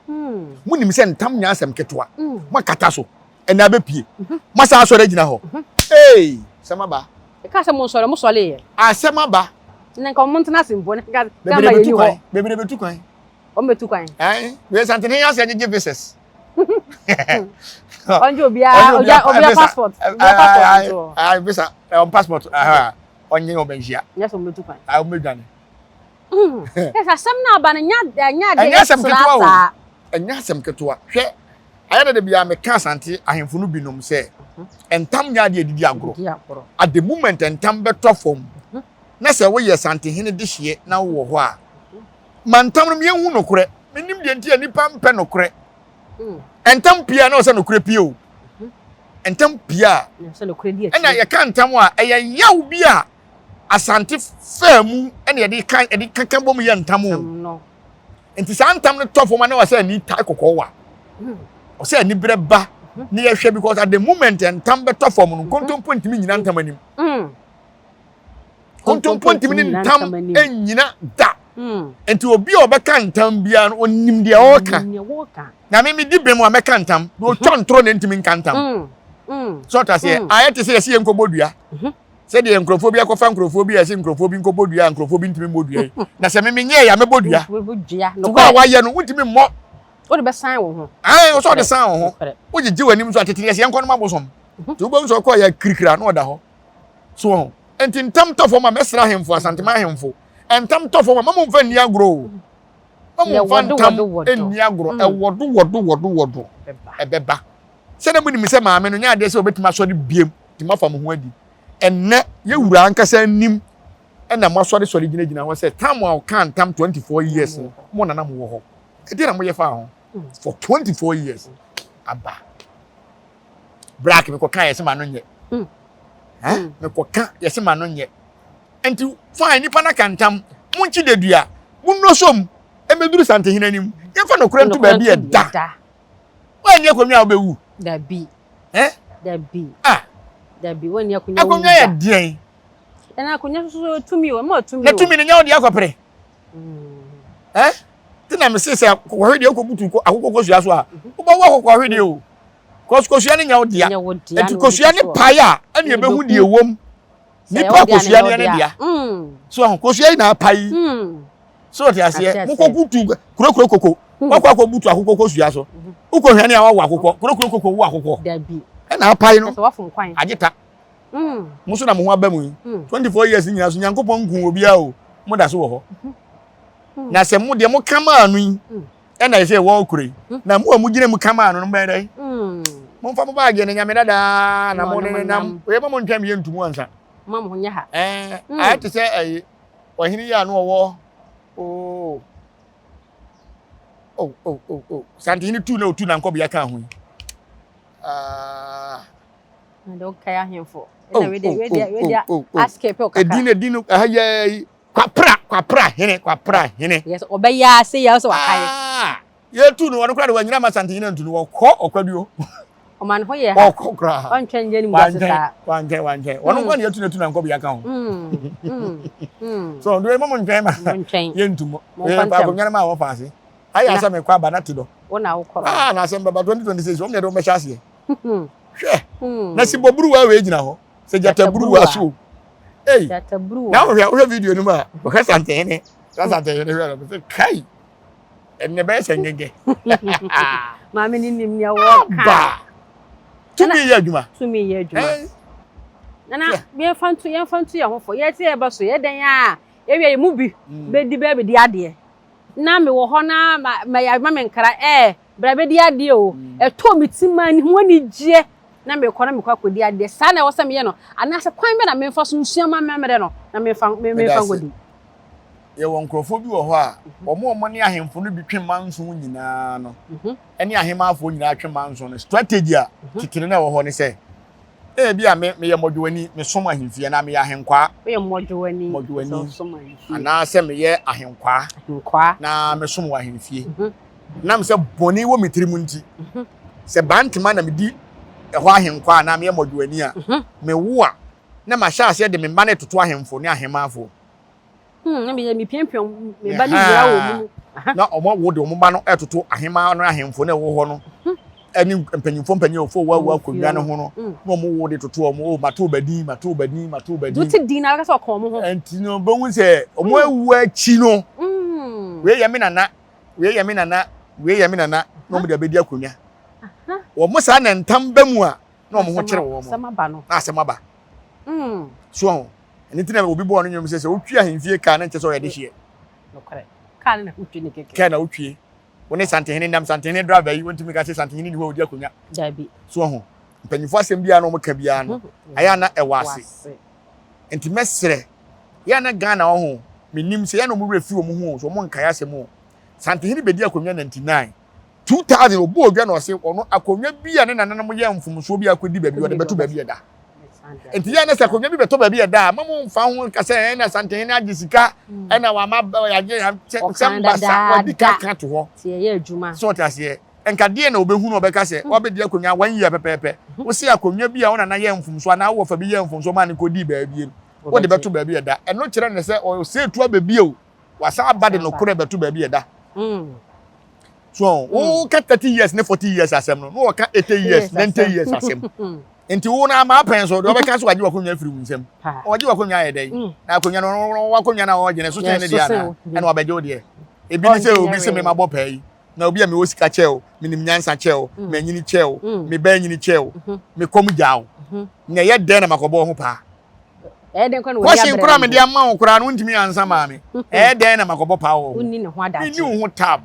Monim sɛ ntam nyɛ asɛm ketewa. Moakata so, ɛnna abɛpue. Moasan asɔre agyina hɔ. Ei, asɛm aba. Ɛkaa sɛ monsɔre, mosɔreeɛ. Asɛm aba. Na nka wɔn ntena ase mpo, na nka Bebree Ghana bɛtu yɛnni kwan. hɔ. Bebree bɛtu kwan. Wɔn bɛtu kwan. Ɛn, wei Santene yɛ asɛ gyegye visas. Ɔngye obiara, obiara passport. Obiara passport nso. Ayi, visa, ɔn passport, ɔnye wɔn bɛnhyia. Nyɛ sɛ wɔn bɛtu kwan. Ayi, wɔn bɛdwane. Ɛsɛ asɛm no aba no nya nya adeɛ Ɛnyɛ asɛm yɛ ketewa o. saa. Ɛnyɛ asɛm ketewa. Hwɛ, ayɛ dɛ de bia meka Asante ahemfo no binom sɛ ntam nyɛ adeɛ didi agorɔ. Di agorɔ. At the moment ntam bɛtɔ fam na sɛ woyɛ Asantehene dehyeɛ na wowɔ hɔ a, ma ntam no yɛnhu nokorɛ. Menim deɛ nti a nnipa mpɛ nokorɛ. Ntam pie a na ɔsɛ nokorɛ pie o. Ntam pie a Sɛ nokorɛ di ɛna akyire. yɛka ntam a ɛyɛ yaw bi a Asante faa mu ɛna yɛde ka yɛde kaka bom yɛ ntam o. No. Nti saa ntam no tɔ fam a na wɔsɛ ani tae kɔkɔɔ wa. Ɔsɛ ani berɛ ba ne yɛhwɛ because at the moment ntam bɛtɔ fam no nkontompo ntumi nyina ntam anim. Nkontompo ntumi ne ntam nnyina da. Nti obi a ɔbɛka ntam biara no onim deɛ ɔreka. Na me medi bem a mɛka ntam. Na otwa ntorɔ na ntumi nka ntam. So ɔta seɛ ayɛ te sɛ yɛsi yɛn nkɔbɔ dua. Sɛdeɛ nkurɔfoɔ bi akɔfa nkurɔfoɔ bi a ɛsɛ nkurɔfoɔ bi nkɔbɔ dua a nkurɔfoɔ bi ntumi mmɔ dua yi. Na sɛ me menyɛɛ yɛ a mɛbɔ dua. Nti wo a wayɛ no wontumi mmɔ. Wode bɛsan wo ho. Ae, wo sɛ wode san wo ho. Wogyegye w'anim so atete yɛsɛ yɛnkɔ nom abosom. Nti wobɛhu sɛ ɔkɔɔ yɛ kirikira na ɔda hɔ. So ho. Nti ntam tɔ fam a mɛsrɛ ahemfo, Asantema ahemfo. Ntam tɔ fam a ma momfa nni agorɔ o. Ma momfa ntam nni agorɔ. Ɛwɔdo wɔdo wɔdo wɔdo. Ɛbɛba. Sɛ na monim sɛ maame no nyɛ adeɛ sɛ ɔbɛtumi asɔre biem nti moafa mo ho adi. Ɛnnɛ, yɛn wura ankasa anim na moasɔresɔre gyinagyina hɔ sɛ tam a ɔkaa ntam 24 years no, mo na na mowɔ hɔ. Ɛdeɛn na moyɛ faa ho for 24 years? Aba. Black mekɔka yɛsɛ ma no nyɛ. Mekɔka yɛsɛ ma no nyɛ. Nti fine, nipa no aka ntam, monkyi dadua, monnosom, ɛmɛduru Santehene anim, yɛmfa nokorɛ nto baabi ɛda. Woanni akonnwa a wobɛwu. Dabi. Eh? Dabi. Ah. Dabi, woanni akonnwa Akonnwa yɛ deɛn? Ɛna akonnwa soso so tumi o, ɛma tumi o. Na tumi no nyɛ wo deɛ akɔpere. Eh? Ti na mese sɛ akokɔhwedeɛ wokɔbutu akokɔ kosua so a, wobɛwo akokɔhwedeɛ o. Kɔs kosua no nyɛ wo dea. Nti kosua no pae a, ɛne ɛbɛhu deɛ ɛwom. Nipa kosua no yɛ ne dea. So kosua yi na apae yi. So ɔte aseɛ, mokɔbutu kurokuro koko, wakɔ akɔbutu akokɔ kosua so. Wokɔ hwane a wawo akokɔ, kurokuro koko wo akokɔ. Ɛna apae no, agye ta. Mo so na mo ho aba mu yi. 24 years nyinaa so Nyankopɔn nku obiara o, mo da so wɔ hɔ. Na sɛ mo deɛ mo ka maa no yi, ɛna ɛsɛ ɛwɔ kure yi. Na mo a mo gyina mu ka maa no no bɛyɛ dɛ. Momfa mo baagye ne nyame dadaa na mo ne ne nam. Oye ma mo ntwɛn me yɛ ntumu ansa. Ma mo ho nyɛ ha. Ɛɛ, ayɛ te sɛ ɛyi. Ɔhene yi a na ɔwɔ oo oh oh oh oh Santehene tu na otu nankɔbea ka ho yi. Ah. Na de wokae ahemfo. Ɛna wede wede wede askip o kakra. Edin edin no aha yɛ yi kwapra kwapra hene kwapra hene. Yes, ɔbɛyɛ ase yɛ sɛ wakae. Ah. Yɛtu no ɔno koraa de wanyina ma Santehene antu no wɔkɔ ɔkwaduo. Ɔma ne ho yɛ ha. Ɔkɔ koraa. Ɔntwɛn nyɛ ne mu ase saa. Wantwɛn wantwɛn. Ɔno nko na yɛtu no atu na nkɔbea ka ho. So ɔdo emu mo ntwɛn ma. Yɛntu mo. Yɛn fa akonnwa no ma wɔfa ase. Ayɛ asɛ mekɔ aba na te dɔ. Wo na wokɔ. Ah na asɛm bɛba 2026 wɔn na yɛde wɔn bɛhyɛ aseɛ. Hwɛ. Na si bɔburuwa wei gyina hɔ. Sɛ gyata buruwa so. Ei. Na wohwɛ wohwɛ video no mu a wohwɛ Santehene. Sɛ Santehene hwɛ no sɛ kai. Ɛnɛ bɛyɛ sɛ ngɛgɛ. Maame ni nim nea wɔka. Ba. Tumi yɛ adwuma. Tumi yɛ adwuma. Nana yɛmfa nto yɛmfa nto yɛn ho fo. Yɛte yɛba so yɛ dɛn a. Ebia yɛn mu bi bɛdi bɛ bɛdi adeɛ. Na mewɔ hɔ na ma ma yɛama me nkra ɛɛ bra bɛdi adeɛ o. Ɛtɔɔ me ti maa ho anigyeɛ na mekɔ na mekɔ akɔdi adeɛ. Saa na ɛwɔ sɛ meyɛ no anaasɛ kwan bɛ na memfa so nsua m'amammerɛ no na memfa memfa nkɔdi. Yɛwɔ nkurɔfoɔ bi wɔ hɔ a, wɔn a wɔne ahemfo no bi twe manso nyinaa no, ne ahemaafoɔ nyinaa twe manso no, strategy a titire no a ɛwɔ hɔ ne sɛ, ebi a me meyɛ mmɔdwewani, mesom ahemfie anaa meyɛ ahenkwaa. Woyɛ mmɔdwewani, mmɔdwewani, anaasɛ meyɛ ahenkwaa, ahenkwaa, na mesom wɔ ahemfie. Nam sɛ bɔne wɔ me tirim nti, sɛ bantema na medi ɛhɔ ahenkwaa anaa meyɛ mmɔdwewani a, mewo a, na mahyɛ aseɛ de me mma no retoto ahemfo ne ahemaafoɔ. Hmm, na meyɛ mepiapia me ba no wura wɔ mu. Na wɔn wo de wɔn ba no ɛtoto ahemaa no ahemfo na ɛwɔ hɔ no ɛne mpanyinfoɔ mpanyinfoɔ wɔ wɔ akonnwa no ho no mm. na wɔn wo de toto wɔn o mato ba din mato ba din mato ba din. Wote din na akasɛ ɔka wɔn ho. Nti no bɛhu sɛ wɔn mm. awu akyi no mm. wei yɛ me nana wei yɛ me nana wei yɛ me nana na wɔn de abɛdi akonnwa wɔn saa na ntam bɛ mu a na wɔn ho kyerɛ wɔn na asɛm aba so ho. Ɛno nti na obi bɔɔ no nnwom sɛ sɛ wotwi ahemfie kaa na nkyɛ sɛ ɔyɛ dehyeɛ. Nokorɛ. Kaa no na wotwi ne kɛkɛ. Kaa na wotwie. Wo ne Santehene nam Santehene driver yi wontumi ka sɛ Santehene ni hɔ a ɔdi akonnwa. Dabi. So wahu? Mpanyinfoɔ asɛm biara na wɔka biara no ayɛ a na ɛwɔ ase. Nti mɛsrɛ yɛ a na Ghana ɔho menim sɛ yɛ na wɔn werɛ fi wɔn ho o so wɔn nkae asɛm o. Santehene bɛdi akonnwa 99 2000 ɔbɔɔ dwa na ɔse ɔno akonnwa bi a ne nananom yɛ mfomsoɔ bi akɔdi baabi ɔde bɛto baabi ɛda. Nti yɛ na sɛ akonnwa bi bɛtɔ baabi ɛda a ma mo mfa ho nka sɛ ɛna Santehene agye sika ɛna wama yɛagye sɛm basa wadi ka ka to hɔ. So ɔte aseɛ nka deɛ na ɔbɛhu no ɔbɛka sɛ wabɛdi akonnwa one year pɛpɛɛpɛ wose akonnwa bi a wo nana yɛ mfomsoɔ anaa wo wɔfa bi yɛ mfomsoɔ maa no kɔdii baabi no wode bɛto baabi ɛda ɛno kyerɛ ne sɛ ɔsɛ tu abɛbie o wasan aba de nokorɛ bɛto baabi ɛda so woka 30 years ne 40 years asɛm no na wɔka 80 years 90 years asɛm nti wo na ama apɛn so deɛ ɔbɛka so wagye wakonnwa afiri wo nsam ɔgye wakonnwa ayɛ dɛn na akonnwa no wakonnwa no a ɔgye no so kyɛn ne deɛ anaa ɛna wabɛgye wo deɛ ebi ne sɛ obi sɛ mema bɔ paa yi na obi a mewɔ sika kyɛ o menim nyansa kyɛ o manyini kyɛ o mebɛn nyini kyɛ o mekɔm gya o na ɛyɛ dɛn na makɔbɔ ho paa Ɛyɛ dɛn koraa na w'ani Question abere koraa no mede ama wo koraa no wontumi ansa maa me. Ɛyɛ dɛn na makɔbɔ paa wɔ ho? Wonni ne ho Menni adagyeɛ. wo ho tab.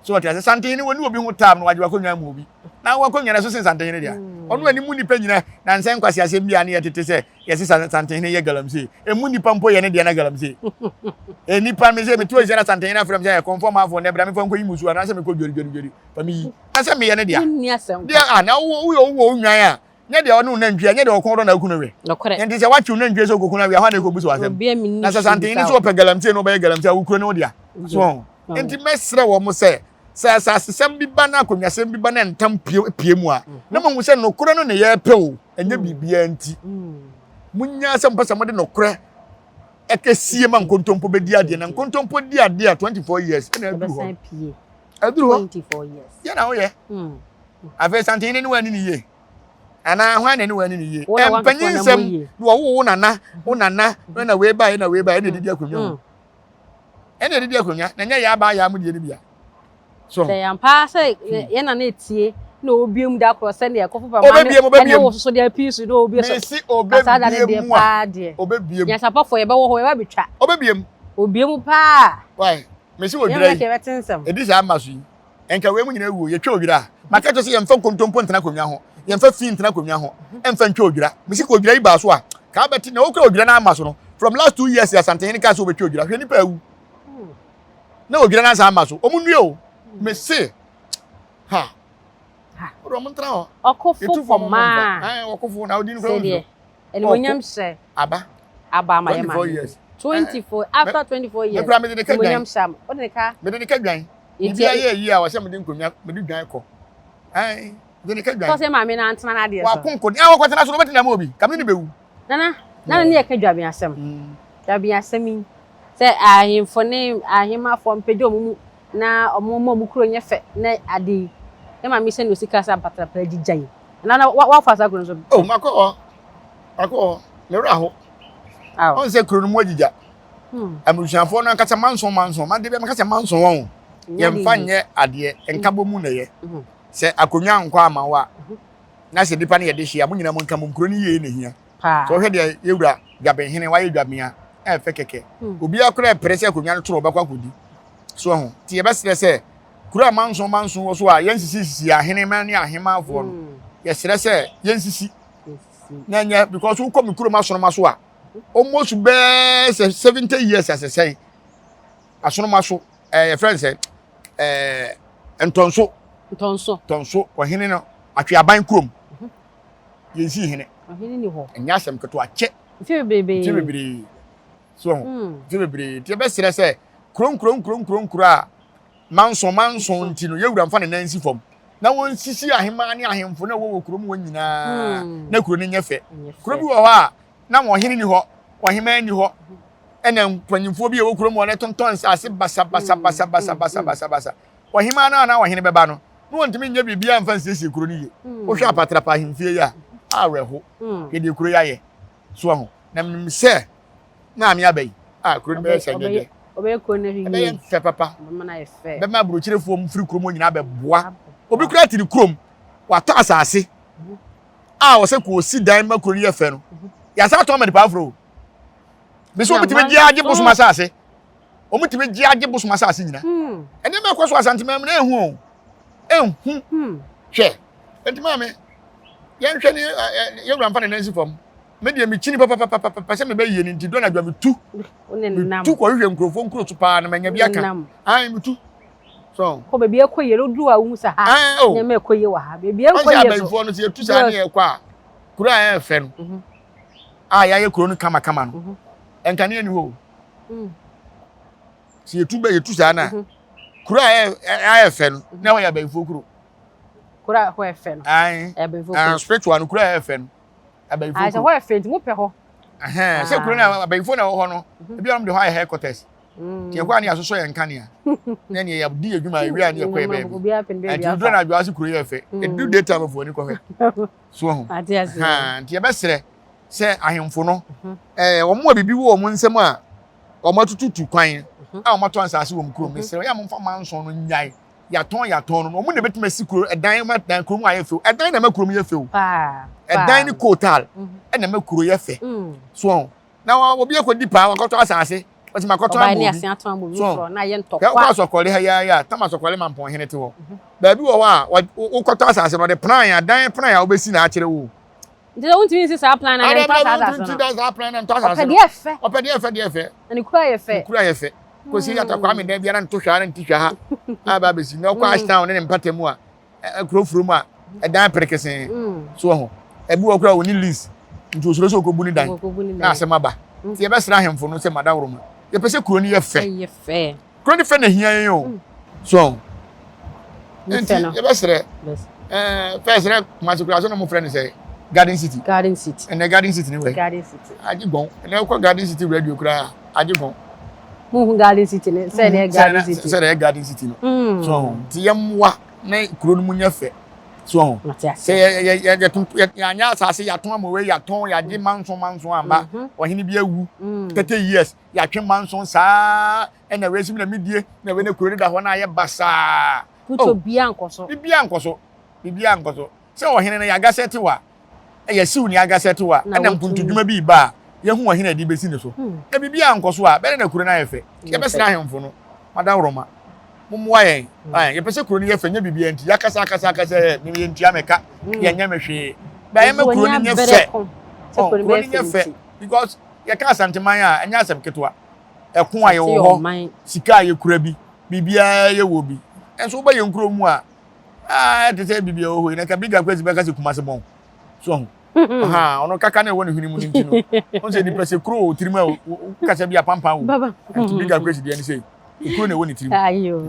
So ɔte ase Santehene wɔne obi ho tab na wagye w'akonnwa ama obi. Na w'akonnwa no ɛso sen Santehene dea. Ɔno ani mu nnipa nyina na nsɛ nkwaseasɛm bi a ne yɛtete sɛ yɛse Santehene yɛ galamsey. Emu nnipa mpo yɛ ne deɛ na galamsey. Nnipa me sɛ metu ahyia na Santehene afrɛ me sɛ kɔmfɔ maafo nnɛ bra mefa nkɔyi musuo anaasɛ mekɔ dweri dweri dweri fa meyi. Na sɛ meyɛ ne dea. Wonni asɛm Deɛ ka. a na wowɔ wowɔ wo nnwan a Nyɛ deɛ ɔne wo nantwie a, nyɛ deɛ ɔkɔn dɔ na aku no we. Nokorɛ. Enti sɛ woatwe wo nantwie sɛ wokɔku no awe a, hwan na ɛkɔbu so asɛm? Obiara menni Na sɛ hwee Santehene bisa nso wo. ɔpɛ galamsey na ɔbɛyɛ galamsey a, wo kuro ne wo dea. So wɔn? Enti mɛsrɛ wɔn sɛ, sɛ asasesɛm bi ba na akonnwasɛm bi ba na ntam pue pue mu a, na moahu sɛ nokorɛ no na yɛrepɛ o, ɛnyɛ biribiara nti. Monnyaa sɛ mopɛ sɛ mode nokorɛ ɛkɛsie ma nkontompo bɛdi adeɛ, na nkontompo di adeɛ a 24 years ɛna aduru hɔ. Ɛbɛsan pue. Aduru hɔ. 24 years. Yɛ na woyɛ. Afei Santehene ne woanni no yie. Anaa hwan na ne woanni no yie? Mpanyin nsɛm na wɔwo wo nana, wo nana, na wei baeɛ na wei baeɛ na ɛdidi akonnwa mu. Ɛna ɛdidi akonnwa na ɛnyɛ yɛ abaa yɛ amudeɛ no bia. So. Sɛ yɛn sɛ yɛn nana etie na obie mu da korɔ sɛdeɛ ɛkɔfo pa ma ne ɛne wo soso deɛ pii so na obie so. Mesi obebie mu a obebie mu. Nyansapɔfoɔ yɛbɛwɔ hɔ yɛbɛ betwa. Obebie mu. Obie mu paa. Why? Mesi wɔ dwira yi. Edi saa ama so yi. Nka wei mu nyinaa wuo, yɛtwa odwira a, maka kyerɛ sɛ yɛmfa nkontompo ntena akonnwa ho, yɛmfa fi ntena akonnwa ho, ɛmfa ntwa odwira. Mesi ka odwira yi baa so a, ka abɛte na wokura odwira no ama so no, from last 2 years Asantehene kaa sɛ wobɛtwa odwira, hwɛ nipa awu. Na odwira no asan ama so, wɔn nnue o. Mese, ha, wode wɔn ntena hɔ. Ɔkofo fɔmaa. Ɔkofo na odi no kura wɔn nsuo. Animuonyam hyɛ. Aba. Aba ama yɛ maame. 24 after 24 years. Mekura mede ne ka dwan. Animuonyam hyɛ ama. Wode ne ka. Mede ne ka dwan. Biribi ayɛ yie a wɔsɛ mede nkonnwa mede dwan kɔ. Ɛn mede ne ka dwan. Sɛ maame na antena n'adeɛ so. Wakonko ne awɔ kɔtena so na ɔbɛtena ma obi. Kame ne bɛwu. Nana nana ne yɛ ka dwabe asɛm. Dwabe asɛm yi sɛ ahemfo ne ahemafoɔ mpagya wɔn mu na wɔn ma wɔn kuro nyɛ fɛ na ade yi. Ne maame sɛ na osi ka sɛ apatrapra gyigya yi. Nana wafa saa kuro no so. Oh makɔ hɔ. Makɔ hɔ. Me werɛ aho. Ɔn sɛ kuro no mu agyigya. Hmm. Abusuafoɔ no ankasa manson manson. Made bɛ maka sɛ manson wɔn. Yɛmfa nyɛ adeɛ. Nkabɔ mu na ɛyɛ. Hmm. Sɛ akonnwa nkɔ ama wo a, hmm. na sɛ nipa no yɛ de hyia, mo nyinaa mo nka mo kuro no yie na hia. Sɛ ɔhwɛ deɛ yɛwura dwabenhene wayɛ dwaben a, Ɛyɛ fɛ kɛkɛ. Obiara koraa pere sɛ akonnwa no toro ɔbɛkɔ akɔdi. So ho. Nti yɛbɛsrɛ sɛ kuro a manso manso wɔ so a yɛnsisisisi ahenemma ne ahemmanfoɔ no, yɛsrɛ sɛ yɛnsisi. Na ɛnyɛ because wokɔ me kurom asonoma so a, almost bɛɛ sɛ 70 years asɛsɛn asonoma so ɛɛ yɛfrɛ no sɛ ɛɛ ntɔnso. Ntɔnso. Ntɔnso ɔhene no atweaban kurom. Yɛnsii hene. Ɔhene ni hɔ. Ɛnyɛ asɛm ketewa kyɛ. Mfe bebree. Mfe bebree. So ho. Mfe bebree. Nti yɛbɛsrɛ sɛ kuro nkuro nkuro nkuro nkuro a manso manso nti no yɛwura mfa ne nan nsi fam na wɔnsisi ahemaa ne ahemfo na ɛwɔ wɔ kurom hɔ nyinaa na kuro no nyɛ fɛ. Kuro bi wɔ hɔ a na ɔhene ni hɔ, ɔhemaa ni hɔ, ɛna mpanyinfoɔ bi a ɛwɔ kurom hɔ no tontɔn nsaase basa basa basa basa basa basa basa. Ɔhemaa no anaa ɔhene bɛba no na wɔntumi nyɛ biribiara mfa nsiesie kuro no yie. Wohwɛ apatrapa ahemfie yi a, awerɛho. Hwɛ deɛ kuro yi ayɛ. So ahu. Na menim sɛ maame aba yi, a kuro no bɛyɛ sɛngɛgɛ. Ɔbɛyɛ kuro no yie. Ɛbɛyɛ fɛ papa. Bɛma aburokyerefoɔ mu firi kurom hɔ nyinaa bɛboa. Obi koraa te ne kurom, watɔ asase a ɔsɛ kò osi dan ma kuro no yɛ fɛ no. Yɛasa atɔn ama nipa aforo o. Bisi obi tumi gye agye bosom asase. Wɔn tumi gye agye bosom asase nyina. Nneɛma ɛkɔ so Asanteman mu na ehu o. Ehu. Hwɛ. Enti maame, yɛnhwɛ ne yɛwura mfa ne nan si fam. Me deɛ mekyini papapapapa sɛ mebɛyie no nti dɔ na adwa metu. Metu kɔhwehwɛ nkurɔfoɔ nkuro so paa na manya bi aka. Ae metu. So. Kɔ baabi ɛkɔ yie no duru a wohu sɛ ha nneɛma ɛkɔ yie wɔ ha. Baabi ɛnkɔ yie so. Ɔsɛ abayifoɔ no sɛ yɛtu saa ne yɛkɔ a kuro a ɛyɛ fɛ no a yɛayɛ kuro no kamakama no nkanea ni hɔ o. Sɛ yɛtu bɛ yɛtu saa no a kuro a ɛyɛ fɛ no na ɛhɔ yɛ abayifoɔ kuro. Kuro a ɛhɔ yɛ fɛ no. Ae. Abayifoɔ kuro. Spiritual no kuro a ɛyɛ fɛ no. Abayifoɔ kuro. Sɛ hɔ yɛ fɛ nti mo pɛ hɔ. Sɛ kuro no abayifoɔ na ɛwɔ hɔ no ebi a wɔn de hɔ ayɛ headquarters. Nti ɛhɔ a ne yɛasosɔ yɛn nkanea. Na ne yɛdi yɛ adwuma ewie a ne yɛkɔ yɛ baabi. Nti duro na adwo ase kuro yɛ fɛ. Edu daytime fo ani kɔhwɛ. So ho. Nti yɛbɛsrɛ sɛ ahemfo no ɛɛ wɔn a biribi wɔ wɔn nsam a wɔn atututu kwan a wɔn atɔ nsaase wɔ wɔn kurom. Mesrɛ yɛ a momfa manson no nyae. Yɛatɔn yɛatɔn no wɔn na ebetumi asi kuro ɛdan ma dan kurom ayɛ fɛw. Ɛdan na ɛma kurom yɛ fɛw. Ɛdan ne kootal ɛna ɛma kuro yɛ fɛ. So ho. Na obi akɔdi paa wakɔtɔ asase ɔsɛ makɔtɔ ama obi so kɛ wokɔ asɔkɔre ha yɛ a tam asɔkɔre ma mpɔnhene te hɔ baabi wɔ hɔ a wokɔtɔ asase no ɔde plan adan plan a wobɛsi na akyerɛ wo. Nti sɛ wontumi nsi saa plan na ntɔ saa asase no saa plan na ntɔ asase no ɔpɛ deɛ fɛ ɔpɛ deɛ fɛ deɛ fɛ na ne kura yɛ fɛ ne kura yɛ fɛ kɔsi yata kwame dan biara nto hwɛ ha nti hwɛ ha a ba bɛsi na ɔkɔ ashtown ne ne mpata mu a kuro furo mu a ɛdan perekesee so wɔ ho ebi wɔ kora wɔni lease nti osuro sɛ okobu ne dan na asɛm aba nti yɛbɛsrɛ ahemfo no sɛ madaworoma yɛpɛ sɛ kuro no yɛ fɛ kuro no fɛ na hia yɛn o so nti yɛbɛsrɛ ɛɛ fɛs rɛ kumasi kura so na mo frɛ no sɛ garden city garden city ɛnɛ garden city ni wɛ garden city agye gbɔn ɛnɛ kɔ garden city radio kura agye gbɔn. Muhu garden city ne sɛ ɛyɛ garden city sɛ ɛyɛ garden city no so nti yɛmmoa na kuro no mu nyɛ fɛ so ho sɛ yɛanyɛ asase yɛatɔn ama wei yɛatɔn yɛagye manso manso amba ɔhene bi awu 30 years yɛatwe manso saa ɛna wei si na medie na wei na kuro no da hɔ na ayɛ basaa. Kuto bia nkɔ so. Bibia nkɔ so. Bibia nkɔ so. Sɛ ɔhene no yɛagasɛte wa yɛsiw nea agasɛte wa ɛna mpuntudwuma bi ba a yɛhu ɔhene a ɛde bɛsi ne so. Na biribiara nkɔ so a, bɛyɛ na kuro no ayɛ fɛ. Yɛbɛsrɛ ahemfo no, madaworoma, mommoa yɛn. Yɛpɛ sɛ kuro no yɛ fɛ, nyɛ biribiara nti. Yɛakasa akasa akasa ɛ, me yɛntua me ka, yɛnyɛ me hwee. Bɛ yɛma kuro no nyɛ fɛ. Kuro no nyɛ fɛ because yɛka Asanteman a, ɛnyɛ asɛm ketewa. Ɛko a yɛwɔ hɔ, sika a yɛkura bi, biribiara yɛwɔ bi. Nso woba yɛn kuro mu a, ɛte sɛ biribi a ɛwɔ hɔ yi, na nka Big Akwasi bɛka sɛ Kumase bɔn. So ahu. Aha, ɔno kaka na ɛwɔ ne hwene mu no nti no. Ɔno sɛ nipa sɛ kuro wɔ tirim a kasa bi apampan wo. Nti Big Akwasi deɛ ne sɛ kuro na ɛwɔ ne tirim. Ayo.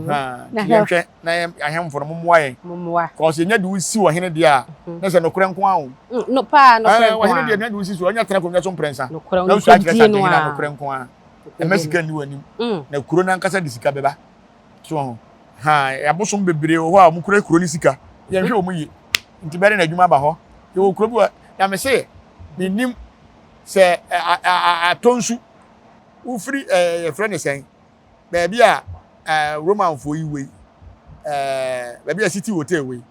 Nti yɛnhwɛ na yɛn ahemfo no mommoa yɛn. Mommoa. Kɔs yɛnya de wosi ɔhene deɛ a na sɛ nokorɛ nko ara o. No paa nokorɛ nko ara. Ɔhene deɛ na de wosi so ɔnya tena akonnwa so mprɛnsa. Nokorɛ Na wosu akyerɛ sɛ ahene a nokorɛ nko ara. Ɛmɛ sika nni w'anim. Na kuro no ankasa de sika bɛba. So ho. Ha, abosom bebree wɔ hɔ a wɔkura kuro no sika. Yɛnhwɛ wɔn yie. Nti bɛde na adwuma aba hɔ. Yɛwɔ kuro bi wɔ, na me se, menim sɛ atɔ nsu. Wofiri yɛfrɛ ne sɛn, baabi a Romanfoɔ yi wei, baabi a City Hotel wei.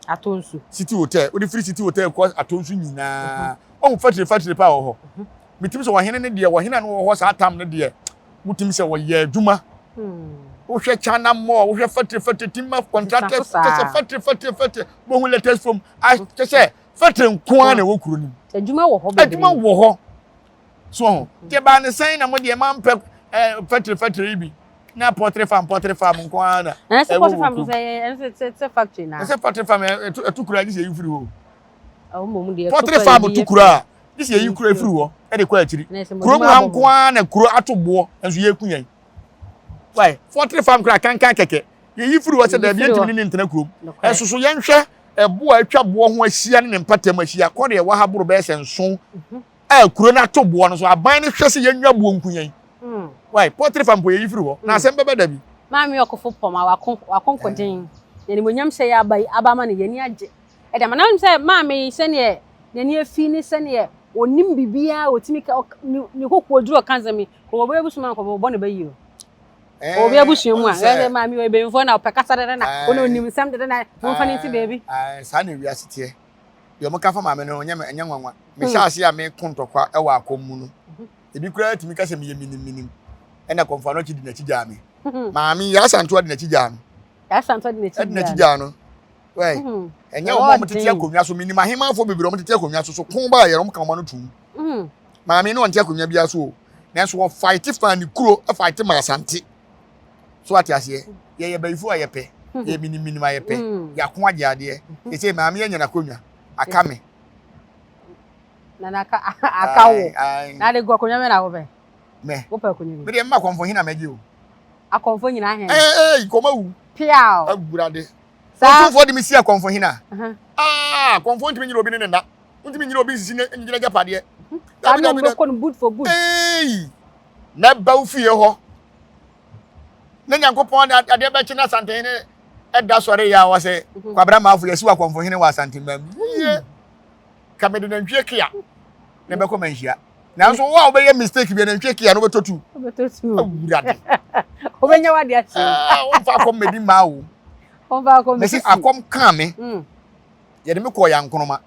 Atɔ nsu. City Hotel, wode firi City Hotel kɔ atɔ nsu nyinaa. Ɔhu fatire fatire paa wɔ hɔ. Metumi sɛ ɔhene no deɛ, ɔhene a na ɔwɔ hɔ saa tam no deɛ, wotumi sɛ ɔyɛ adwuma. Wohwɛ China mall, wohwɛ factory factory, timber contractors, kyɛ sɛ factory factory factory, bohu letters from, kyɛ sɛ factory nko ara na ɛwɔ kuro no mu. Adwuma wɔ hɔ bebree. Adwuma wɔ hɔ. So ho. Deɛ baa ne sɛn na mo deɛ mampɛ eh, factory factory yi bi. Na poultry farm poultry farm nko ara na. Ɛsɛ poultry farm sɛ ɛsɛ factory na. Ɛsɛ poultry farm ɛtu kura gye sɛ eyi firi hɔ. Poultry farm tu kura a gye sɛ yɛyi kuro firi hɔ de kɔ akyiri. Kurom ha nko ara na kuro ato boɔ nso yɛku yɛn. Why? Poultry farm koraa kankan kɛkɛ. Yɛyi firi hɔ sɛ daabi yɛntumi ne ne ntena kurom. Ɛnso so yɛnhwɛ ɛbo a atwa boɔ ho ahyia ne ne mpatam ahyia kɔdeɛ ɛwɔ ha boro bɛyɛ sɛ nson a kuro no ato boɔ no so aban no hwɛ sɛ yɛnwa boɔ nku yɛn. Why? Poultry farm mpo yɛyi firi hɔ na asɛm bɛba da bi. Maame ɔkofo pɔm a wako wako nkoden na animuonyam hyɛ yɛ aba yi aba ama no yɛn ani agye. Ɛde ama. Na wonim sɛ maame yi sɛdeɛ n'ani afi ne sɛdeɛ ɔnim biribiara ɔtumi ka ne ne kokoɔduru ɔka nsɛm yi kɔ obi abusua mu a nkɔfo bɔ ne ba yie o. Obi abusua mu a ɛsɛ maame ɔyɛ bɛnfoɔ na ɔpɛ kasa dede na ɔna ɔnim nsɛm dede na momfa ne nsi baabi. Saa na wiase teɛ. Deɛ wɔka fa maame no ɛnyɛ ɛnyɛ nwanwa. Mehyɛ ase a meko ntɔkwa wɔ akɔm mu no. Ebi koraa tumi ka sɛ meyɛ minim minim. Ɛna kɔmfoɔ anɔkye di n'akyi gyaa me. Maame yi Asantewa di n'akyi gyaa no. Asantewa di n'akyi gyaa no. Wai, ɛnyɛ wɔn a wɔtete akonnwa so. Menim ahemmanfoɔ bebree a wɔtete akonnwa so so ko baa yɛ wɔn ka wɔn ano tum. Maame no ɔnte akonnwa biara so o. Nanso wɔfaete faa ne kuro, faete ma Asante. So ate aseɛ? Yɛyɛ bayifo a yɛpɛ. Yɛyɛ miniminim a yɛpɛ. Yɛako agye adeɛ. Sese maame anya n'akonnwa. Aka me. Na na aka aka wo. Na de gu akonnwa bɛ na wopɛ. Mɛ. Wopɛ akonnwa bi. Me deɛ mma akɔmfo hena mɛgye o. Akɔmfo nyinaa hɛn. Ee, kɔma wu. Piaw. Awurade. Saa. Otumfoɔ de me si akɔmfo hene a. Ah, akɔmfo ntumi nyere obi ne ne nna. Ntumi nyere obi nsisi ne ngyina agyapadeɛ. Dabi dabi dabi. no boot for boot. Ee, mɛba wo fie hɔ. Ne Nyankopɔn adeɛ bɛkye na Asantehene ɛda sɔre yɛ a wɔ sɛ mhm. Kwabena Maafo yɛsi wɔ akɔmfo hene wɔ Asantema mu. Yie. Ka mede nantwie kea na ɛbɛkɔ manhyia. Nanso wo a wobɛyɛ mistake bi nantwie kea no wobɛtɔ tu. Wobɛtɔ tu. Awurade. Wobɛnya wade akyerɛ. Ah, womfa akɔm mɛdi mmaa o. Womfa akɔm mɛsi akɔm kaa me. Mm. Yɛde me kɔɔ Yankonoma.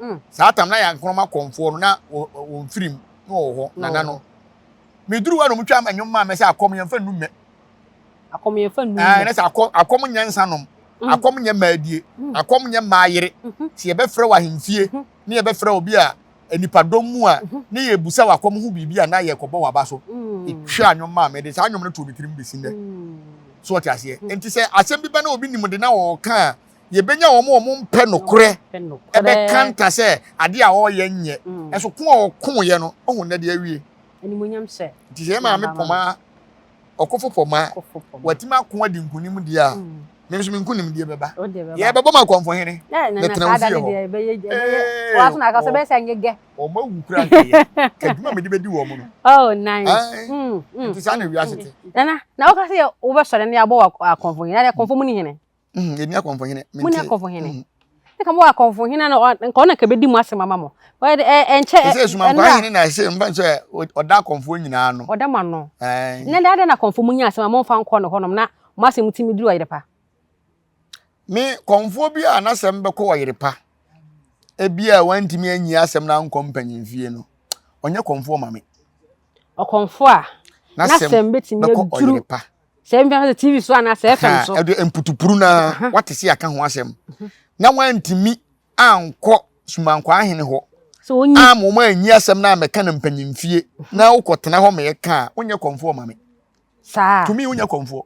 Mm. Saa tam na Yankonoma kɔmfoɔ no na wɔn firim na wɔwɔ hɔ nana no. Meduru hɔ na wɔtwa nnwom maa me sɛ akɔm yɛmfa nnu mmɛ. Akɔm yɛmfa nnu mmɛ. Ɛɛ sɛ akɔm akɔm nyɛ nsa nom. Mm. Akɔm nyɛ mmaa die. Mm. Akɔm nyɛ mmaa yere. Mm-hmm. Sɛ yɛbɛfrɛ wɔ ahemfie mm-hmm. ne yɛbɛfrɛ obi a nipadɔm mu a mm-hmm. ne yɛbusa wɔ akɔm ho biribi a na yɛkɔbɔ wɔ aba so. Ɛtwa nnwom maa me de saa nnwom no too me tirim bɛsi nnɛ. So ɔte aseɛ. Nti sɛ asɛm bi ba na obi nim de na ɔɔka a yɛbɛnya wɔn a wɔn mpɛ nokorɛ ɛbɛka nta sɛ adeɛ a ɔreyɛ nyɛ ɛso ko a ɔkoeɛ no ɔho nnɛ deɛ awie. Nti sɛ yɛ maame pɔmaa ɔkofo pɔmaa watumi ako adi nkonim deɛ a mm. me nso me nkonimdie bɛba yɛbɛbɔ ma akɔmfohene mɛtena wo fie hɔ ɔma wu kura nkɛyɛ kadwuma mede bɛdi wɔ mu no oh nice mm, mm, nti saa na wiase te nana na woka sɛ wobɛsɔre ne abɔ akɔmfohene na akɔmfo mu ne hene Mm, yɛnni akɔmfohene. Mo ni akɔmfohene. Mm. Nka mo wɔ akɔmfohene na nka ɔna kɛbɛdi mo asɛm ama mo. Ɛnkyɛ ɛsɛ sumankwa hene na ɛsɛ mfa sɛ ɔda akɔmfoɔ nyinaa no. Ɔda mo ano. Na dɛ adɛn na akɔmfoɔ mo nya asɛm a momfa nkɔ ne hɔnom na mo asɛm tumi duru ɔyere pa. Me kɔmfoɔ bi a n'asɛm bɛkɔ ɔyere pa ebi a wantumi anyi asɛm no ankɔ mpanyimfie no ɔnyɛ kɔmfoɔ ma me. Ɔkɔmfoɔ a n'asɛm bɛtumi aduru sɛ mfa sɛ tv so anaa sɛ fm so ɛde mputupuru na wate sɛ yɛaka ho asɛm mhm. na wantumi ankɔ sumankwaa ahene hɔ ama wɔn anyi asɛm no amɛka no mpanyimfie mhm. na wokɔtena hɔ ma yɛka a wonyɛ kɔmfoɔ ma me saa tumi wonyɛ kɔmfoɔ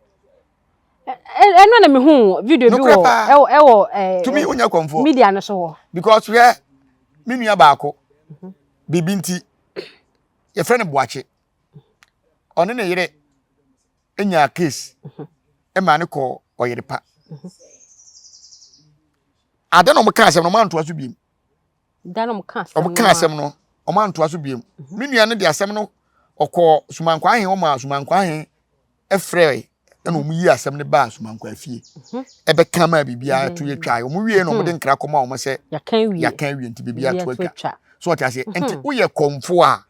ɛno na mehu video bi wɔ ɛwɔ ɛwɔ tumi wonyɛ kɔmfoɔ media no so hɔ because hwɛ me nua baako mhm. biribi nti yɛfrɛ no boakye ɔne ne yere nyaa case ɛma ne kɔɔ ɔyere pa ada na wɔn asɛm no wɔn antoa so biem da na wɔn ka asɛm wɔn ka asɛm no wɔn antoa so biem me nua no de asɛm no ɔkɔɔ sumankwa ahen wɔn a sumankwa ahen frɛe ɛna wɔn yi asɛm no baa Sumankwa fie mhm. ɛbɛka maa biribiara to yɛ twa wɔn wie na wɔn de mhm. nkra kɔma wɔn sɛ yɛaka awie nti biribiara to atwa so ɔte aseɛ nti mhm. woyɛ kɔnfo a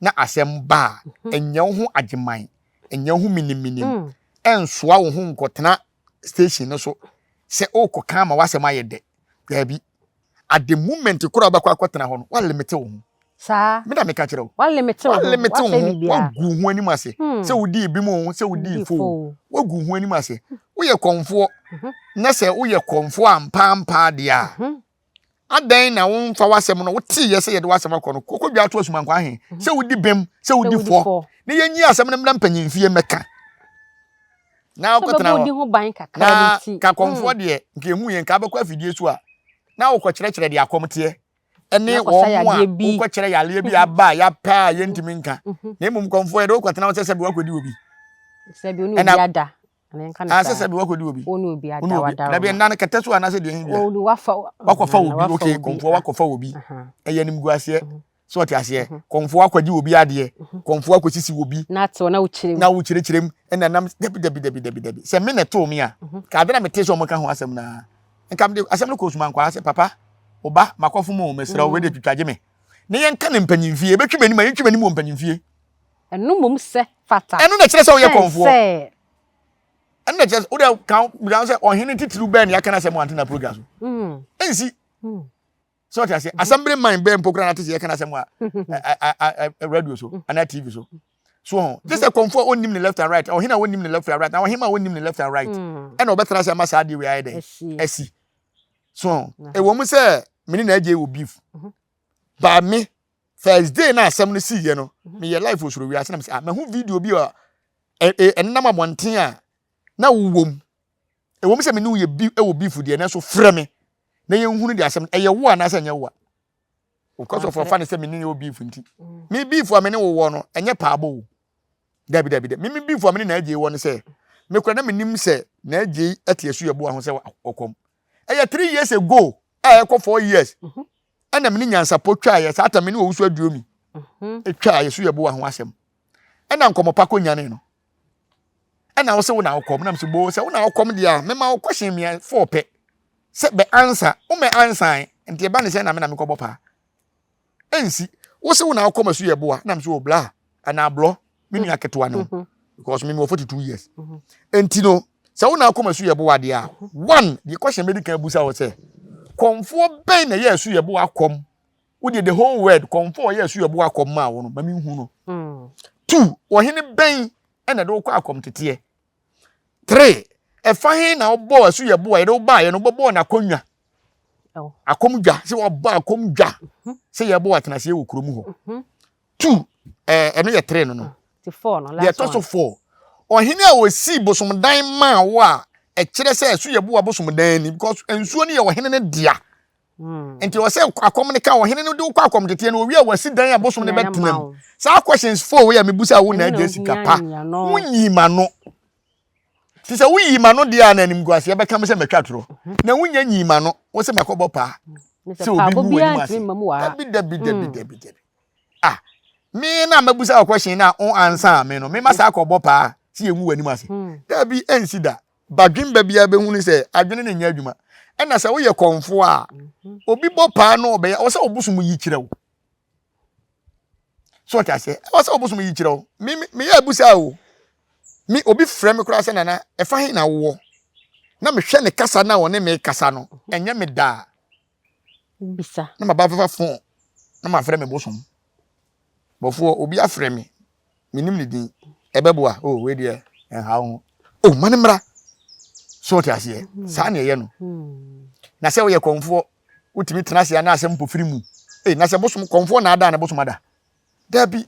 na asɛm ba a ɛnyɛ wo ho agyeman ɛnyɛ wo ho miniminim mm. ɛnsoa wo ho nkɔtena station no so sɛ ɔrekɔka ama w'asɛm ayɛ dɛ daabi at the moment koraa wobɛkɔ akɔtena hɔ no woalimite wo ho. Saa. Me na meka kyerɛ wo. Woalimite wo ho. Woalimite wo Woasɛe ho. biribiara. Woagu wo ho anim ase. Sɛ wodii bem o, sɛ wodii fo o, woagu wo ho anim ase. Woyɛ kɔmfoɔ, na sɛ woyɛ kɔmfoɔ ampaampaa deɛ a, adɛn na womfa w'asɛm no, woteeɛ sɛ yɛde w'asɛm akɔ no, kɔkɔ dwa ato asumankwaa he, sɛ wodi bem, sɛ wodi fɔ, na yɛnyi asɛm no mmra mpanyimfie mmɛka. Na wokɔtena hɔ, na ka kɔmfoɔ deɛ, nka ɛhu yɛ, nka abɛkɔ afidie so a, na wokɔkyerɛkyerɛ deɛ akɔm teɛ, ɛne wɔn a wokɔkyerɛ yareɛ bi aba a yɛapɛ a yɛntumi nka. Na mmom kɔmfoɔ yɛde wokɔtena hɔ sɛ sɛbi woakɔdi obi. Ɛna Ah, sɛ sɛbi wakɔdi obi. Wo ne obi ada wada. Dabi nna no kɛtɛ so anaasɛ deɛ hin bia. Wakɔfa obi, okay, kɔmfoɔ wakɔfa obi. Ɛyɛ animguaseɛ. So ɔte aseɛ. Kɔmfoɔ akɔgye obi adeɛ. Kɔmfoɔ akɔsisi obi. Na atew na wokyerɛ mu. Na wokyerɛkyerɛ mu. Ɛna nam dabi dabi dabi dabi dabi. Sɛ me na ɛtoo me a, ka ade na mete sɛ wɔn ka ho asɛm naa. Nka mede asɛm no kɔ Osumankwaa sɛ papa, ɔba makɔfom o, mesrɛ wo, wei deɛ twitwa gye me. Na yɛnka no mpanyimfie, yɛbɛtwi m'anim a yɛntwi m'anim wɔ mpanyimfie. Ɛno mmom sɛ fata. Ɛno na ɛkyerɛ sɛ woyɛ kɔmfoɔ. Sɛ. Ɛno na ɛkyerɛ sɛ wode ka bisa sɛ ɔhene titiriw bɛn na yɛaka no asɛm wɔ antena program so. Ɛnsi. Sɛ ɔte aseɛ. Assembly man bɛn mpo koraa na ate sɛ yɛka no asɛm wɔ radio so anaa TV so. So ho. Gye sɛ kɔmfoɔ a ɔnnim ne left and right, ɔhene a ɔnnim ne left and right, na ɔhema a ɔnnim ne left and right. Ɛna ɔbɛtena ase ama saa adeɛ wei ayɛ dɛn? Asi. So ho. Ɛwɔ mu sɛ me ne na agye wɔ beef. But me first day na asɛm no siiɛ no meyɛ life wɔ soro wiase na mesɛ ah mahu video bi a ɛnenam abɔnten a na wowɔ mu ɛwɔ mu sɛ me ne wo yɛ bi wɔ beef deɛ nanso frɛ me na yɛnhunu deɛ asɛm no ɛyɛ wo anaasɛ ɛnyɛ wo a because of ɔfa ne sɛ me ne wɔ beef nti mm. me beef a me ne wo wɔ no ɛnyɛ paabɔ o dabi dabi dabi me me beef a me ne na agye wɔ no sɛ mekura na menim sɛ na agye ɛte asu yɛ boa ho sɛ ɔkɔm ɛyɛ 3 years ago a ɛkɔ 4 years mhm. Ɛna me ne nyansapɔ twaeɛ saa ta me ne owusu aduomi twaa yɛ so yɛ boa ho asɛm ɛna nkɔmɔ pa kɔ nyane no ɛna wo sɛ wo na wokɔm na mesɛ boo sɛ wo na wokɔm deɛ a mema wo question mmiɛ four pɛ sɛ bɛ ansa wo mɛ ansa nti ɛba ne sɛ na me na mekɔbɔ paa ɛnsi wo sɛ wo na wokɔm asu yɛ boa na mesɛ wɔ bla anaa blɔ me nua ketewa no mhm. because me wɔ 42 years mhm. nti no sɛ wo na akɔm asu yɛ boa deɛ a one deɛ question mɛdi kan busa wɔ sɛ kɔnfoɔ bɛn na ɛyɛ asu yɛ boa akɔm wo deɛ the whole world kɔnfoɔ ɔyɛ asu yɛ boa akɔm maa wo no ma me hu no mm. two ɔhene bɛn ɛna ɛde wokɔ akɔm teteɛ three ɛfa he na wobɔɔ asu yɛ boa yɛde wobaeɛ no wobɛbɔɔ n'akonnwa oh. akɔm dwa sɛ wɔbɔ akɔm dwa mhm. sɛ yɛbɔ atenaseɛ wɔ kurom hɔ mhm. two ɛɛ ɛno yɛ three no no ah, ti four no last one deɛ ɛtɔ so four ɔhene a ɔsii bosomdan maa wo a ɛkyerɛ sɛ ɛso yɛ boa bosomdan ni because nsuo no yɛ ɔhene no dea hmm. nti ɔsɛ akɔm no ka ɔhene no de wokɔ akɔm teteɛ no owie a wasi dan a bosom no bɛtena mu saa questions four wei a mebusa wo na agya sika pa wonyi ma no Nti sɛ woyi ma no deɛ a na animguaseɛ bɛka me sɛ matwa torɔ. Mhm. Na wonya nyi ma no, wo sɛ makɔbɔ paa. Mm. Sɛ obi ngu w'anim ase. Dabi dabi dabi mm. dabi dabi. Ah, me na mabusa wo question na wo ansa me no, me ma saa kɔbɔ paa sɛ yɛngu w'anim ase. Mm. Dabi ɛnsi da. Badwemba biara bɛhunu sɛ adwene no nyɛ adwuma. Ɛna sɛ woyɛ kɔmfoɔ a, mm-hmm. obi bɔ paa no ɔbɛyɛ, ɔsɛ ɔbosom yi kyerɛ wo. So ɔte aseɛ, ɛwɔ sɛ ɔbosom yi kyerɛ wo. Me meyɛ abusa o. Me obi frɛ me koraa sɛ nana ɛfa he na wowɔ na mehwɛ ne kasa na ɔne me kasa no ɛnyɛ me daa bisa na maba bɛfa fon na mafrɛ me bosom bɔfoɔ obi afrɛ me menim ne din ɛbɛboa o oh, wei deɛ ɛnha wo ho o oh, ma ne mmra so ɔte aseɛ hmm. saa ne ɛyɛ no hmm. na sɛ woyɛ kɔmfoɔ wotumi tena ase anaasɛ mpofiri mu ei na sɛ bosom kɔmfoɔ na ada na bosom ada dabi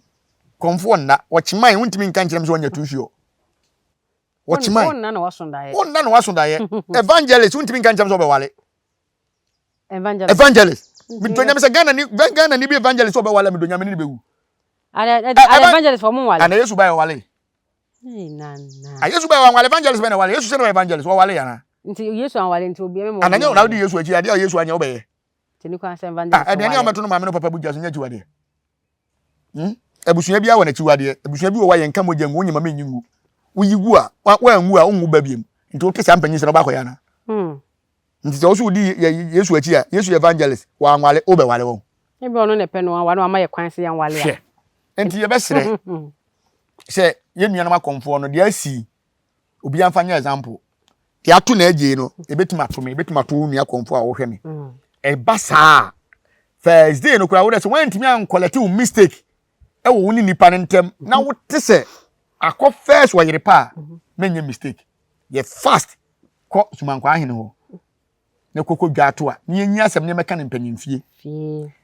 Kɔmfoɔ nna, wɔkyeman, wontumi nka nkyerɛ me sɛ wɔnyɛ too sure. Wɔkyeman. Wonna na waso daeɛ. Wonna na waso daeɛ. Evangelist, wontumi nka nkyerɛ me sɛ wɔbɛwale. Evangelist. Evangelist. Medɔ nyame sɛ Ghana ni Ghana ni bi evangelist sɛ ɔbɛwale a medɔ nyame ne ne bɛwu. Evangelist wɔn nwale. Ana Yesu baeɛ ɔwale. Nana. Yesu baeɛ wanwale evangelist bɛn na wale. Yesu sɛ na ɔyɛ evangelist wɔwale yana. Nti Yesu anwale nti obi ɛmɛ mɔ. Ana nyɛ na wodi Yesu akyi adeɛ a Yesu anyɛ wobɛyɛ. Nti ne kwan sɛ evangelist. Ah aduane a wɔbɛto no maame no papa bu gya so nyɛ akyiwadeɛ. Hmm? Abusua biara wɔ n'akyiwadeɛ. Abusua bi wɔ hɔ a yɛnka mogya ngu, wonye ma menyi ngu. Woyi gu a, woanwu a, wonwu ba biom. Nti wote saa mpanyin sɛ na wobɛakɔyɛ anaa? Hmm. Nti sɛ wo so wodi Yesu akyi a, Yesu yɛ evangelist, wanwale, wobɛwale wɔn. Ebi ɔno na ɛpɛ no wanwale, wama yɛ kwan sɛ yɛnwale a. Hwɛ. Nti yɛbɛsrɛ sɛ yɛn nuanom akɔmfoɔ no, deɛ asi obiara mfa nyɛ example. Deɛ ato na agyei no, ebetumi ato me, ebetumi ato wo nua kɔmfoɔ a wohwɛ me. Hmm. Ɛba saa a, First day no koraa wo dɛ sɛ woantumi ancollect wo mistake ɛwɔ wo ne nipa no ntam na wote sɛ akɔ first wɔ yere pa a, menyɛ mistake. Yɛ fast kɔ Sumankwaa ahene hɔ na kɔkɔ dwa ato a na yɛnyi asɛm na yɛmɛka no mpanyimfie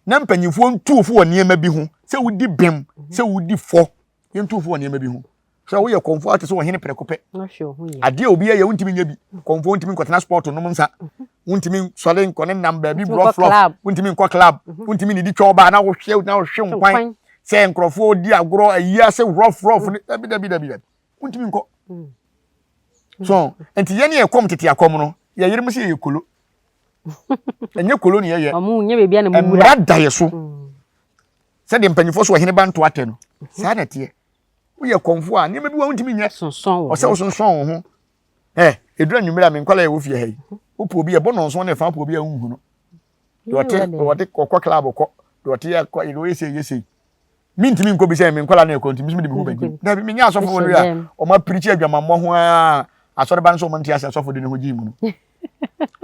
na mpanyimfoɔ ntu fo wɔ nneɛma bi ho sɛ wodi bem sɛ wodi fɔ yɛntu fo wɔ nneɛma bi ho sɛ woyɛ kɔmfoɔ ate sɛ ɔhene prɛko pɛ adeɛ a obi yɛ wontumi nyɛ bi kɔmfoɔ wontumi nkɔtena sport nom nsa wontumi sɔre nkɔ ne nam baabi borɔ flop wontumi nkɔ club wontumi nidi twɛ ɔbaa na wohwɛ na wohwe nkwan sɛ nkurɔfoɔ di agorɔ ayi ase rough rough ne dabi dabi dabi dabi wontumi nkɔ so nti yɛne yɛ kɔm tete akɔm no yɛ yere mu sɛ yɛyɛ kolo ɛnyɛ kolo ne yɛyɛ mmara da yɛ so sɛdeɛ mpanyinfoɔ so ɔhene ba nto atɛ no saa na ɛteɛ. Woyɛ kɔmfo a, nneɛma bi wɔ wontumi nyɛ. Ɔsɛ wosonsɔn wo ho. Ɛ, ɛduru anwummerɛ a me nkwadaa yɛwɔ fie ha yi. Wopɛ obi a ɛbɔ nɔnson ne fa wopɛ obi a wonhu no. Deɛ ɔte, ɔte ɔkɔ club kɔ, deɛ ɔte yɛ kɔ, deɛ ɔyɛ sei yɛ sei. Mentumi nkɔ bi sɛ me nkwadaa no ɛkɔ nti me nso mede me ho bɛgye. Dabi, menyɛ asɔfo wɔ no a wɔn apirikyi adwamammɔ ho ara asɔreba no nso wɔn nte ase asɔfo de ne ho gyee mu no.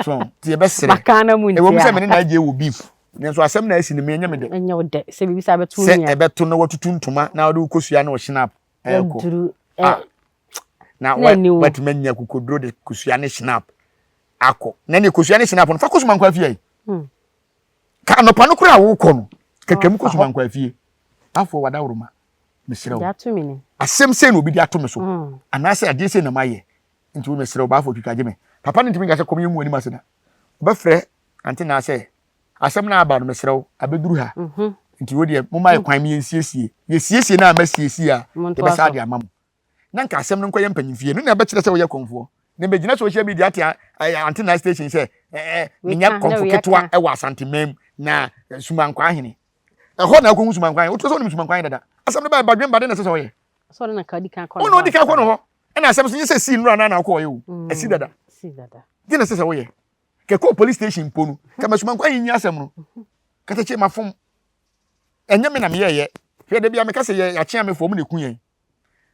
So, nti yɛbɛsrɛ. Ɛwɔ mu sɛ me ne na agye wɔ beef. Nanso asɛm na asi no me ɛnyɛ me dɛ. Ɛnyɛ wo dɛ sɛ biribi saa bɛto Sɛ ɛbɛto na watutu ntoma na wode wokosua ne ɔhyinap ɛkɔ. Ah, na watumi anya kokoduro de kosua ne hyinap akɔ. Na ne kosua ne hyinap no fa kɔ Sumankwa afie ayi. Hmm. Ka anɔpa no koraa a wokɔ no katwam kɔ Sumankwa afie. Afɔ wadaworoma mesrɛ wo. Asɛm sei na obi de ato me so hmm. anaasɛ adeɛ sei na mayɛ nti wo mesrɛ wo baafo twitwa gye me. Papa no ntumi nka sɛ kɔm yɛ ngu anim ase da. Ɔbɛfrɛ ante na sɛ asɛm no aba no mesrɛ wo abɛduru ha mhm. nti wo deɛ momma yɛ kwan ma yɛnsiesie yɛsiesie no a masiesie a yɛbɛsa de ama mo na nka asɛm no nkɔyɛ mpanyimfie no na ɛbɛkyerɛ sɛ woyɛ kɔmfoɔ na mɛgyina social media ate antena station sɛ menyɛ kɔmfo ketewa ɛwɔ asanteman mu na sumankwa ahene ɛhɔ na akɔhu sumankwa ahene wotu sɛ wonim sumankwa ahene dada asɛm no bɛyɛ badwemba de na ɛsɛ sɛ ɔyɛ wona ɔdi kan kɔ no hɔ ɛna asɛm so nyɛ sɛ sii nnora na na akɔɔyɛ o ɛsi dada de na ɛsɛ sɛ woyɛ kɛkɔɔ police station mpo no kama sumankwa yi nyi asɛm no katakye mafom ɛnyɛ me na meyɛyɛ hwɛ da bia meka sɛ yɛ akyeamefoɔ mu na ɛku yɛn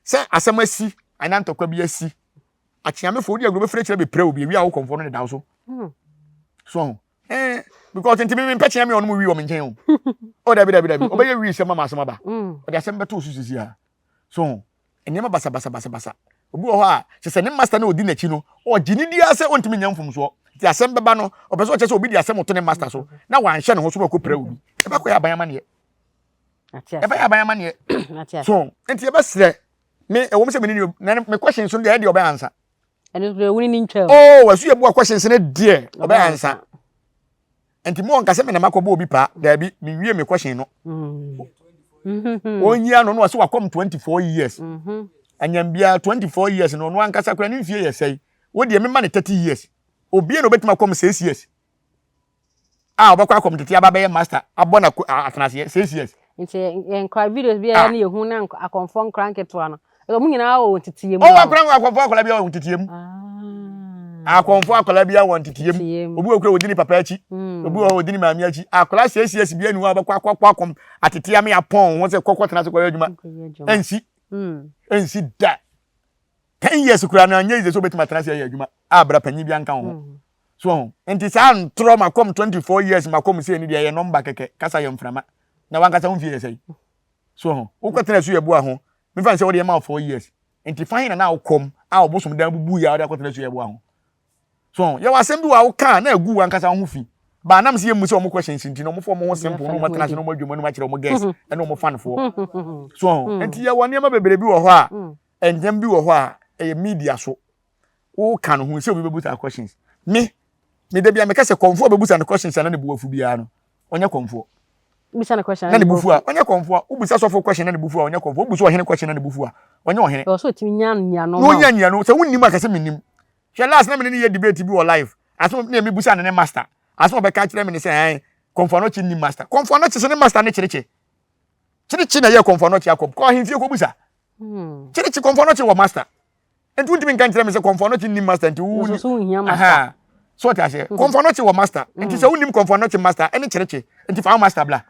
sɛ asɛm asi anaa ntɔkwa bi asi akyeamefoɔ wodi agorɔ bɛfiri akyirɛ bɛpira obi ewi a wo kɔmfoɔ no deda wo so hmm. so ho eh because nti me mempɛ kyeame ɔno mu wi wɔ me nkyɛn o o dabi dabi dabi ɔbɛyɛ wi sɛ mama asɛm aba hmm. ɔde asɛm bɛto so sisi a so ho nneɛma basabasabasabasa. Obi wɔ hɔ a, kyerɛ sɛ ne master na odi n'akyi no, ɔgye ne di ara sɛ ɔntumi nyɛ mfomsoɔ. Nti asɛm bɛba no, ɔpɛ sɛ ɔkyerɛ sɛ obi de asɛm to ne master so na wanhyɛ ne ho so na ɔkɔpira obi. Ɛbɛkɔyɛ aban amanneɛ. Ɛbɛyɛ aban amanneɛ. So, nti yɛbɛsrɛ me, ɛwɔ mu sɛ me ne na me questions no deɛ ɛdeɛ ɔbɛyɛ ansa. Ɛno nso ewu ne ntwa. Oh, ɛso yɛ bu a questions no deɛ ɔbɛyɛ ansa. Nti mo nka sɛ me na makɔbɔ obi paa daabi mewie me question no ɔnyi ano no ɔsɛ wakɔm 24 years mm-hmm. anyam biara 24 years no ɔno ankasa kora ne mfie yɛ sɛe wo deɛ mema ne 30 years obie na obɛtumi akɔm 6 years a ɔbɛkɔ akɔm tete aba bɛyɛ master abɔ na atenaseɛ 6 years. Nti nkora videos bi a ah. ne yɛhu na akɔmfoɔ nkora nketewa no Wɔn nyinaa wɔ nteteɛ mu. Ɔwɔ akora akɔmfo akwadaa bi wɔ nteteɛ mu. Ah. Akɔmfo akwadaa bi wɔ nteteɛ mu. Obi wɔ kura odi ne papa akyi. Hmm. Obi wɔ hɔ odi ne maame akyi. Akwadaa siesie si bi anu a ɔbɛkɔ akɔkɔ akɔm atete ame apɔn ho sɛ kɔkɔ tena ase kɔyɛ adwuma. Ɛnsi. Hmm. Ɛnsi da. 10 years kura na anyɛ yize sɛ obetumi atena ase ayɛ adwuma a bra panyin bi anka ho. Hmm. So ho. Nti saa ntorɔ makɔm 24 years makɔm sɛ ni deɛ ɛyɛ nɔmba kɛkɛ kasa yɛ mframa. Na wankasa ho mfie yɛ sɛn. So ho. Wokɔtena su yɛ boa ho. Mefa no sɛ wode ɛma wo 4 years nti fa he na na wokɔm a ɔbosom dan bubu yɛ a wode akɔtena su yɛboa ho so yɛwɔ asɛm bi wɔ a woka a na agu wankasa wo ho fi ba anam sɛ yɛmmu sɛ ɔmo questions nti na ɔmo fa ɔmo ho simple na ɔmo atena ase na ɔmo adwuma anim akyerɛ ɔmo girls ɛne ɔmo fanfoɔ so nti yɛwɔ nneɛma bebree bi wɔ hɔ a nneɛma bi wɔ hɔ a ɛyɛ media so woka no ho sɛ obi bɛbusa questions me me da bia meka sɛ kɔmfoɔ bɛbusa no questions a na ne bo afu biara no ɔnyɛ kɔmfoɔ bisa no question na ne bufu a ɔnyɛ kɔmfoɔ wobisa sɔfo question na ne bufu a ɔnyɛ kɔmfoɔ wobisa ɔhene question na ne bufu a ɔnyɛ ɔhene. Ɔsɛ ɔtumi nya nyiano ma ɔnya nyiano sɛ wonnim a kɛsɛ mennim hwɛ last na mene ne yɛ debate bi wɔ live asɛm ne mebusa ne ne master asɛm ɔbɛka kyerɛ me ne sɛ ɛn kɔmfoɔ no kye nnim master kɔmfoɔ no kye sɛ ne master ne kyerekye kyerekye na yɛ kɔmfoɔ no kye akɔm kɔ ahemfie kɔbusa hmm. kyerekye kɔmfoɔ no kye wɔ master nti wontumi nka nkyerɛ me sɛ kɔmfoɔ no kye nnim master nti wo so ɔte aseɛ hmm. kɔmfoɔ no kye wɔ master nti sɛ wonim kɔmfoɔ no kye master ɛne kyerekye nti fa wo master bla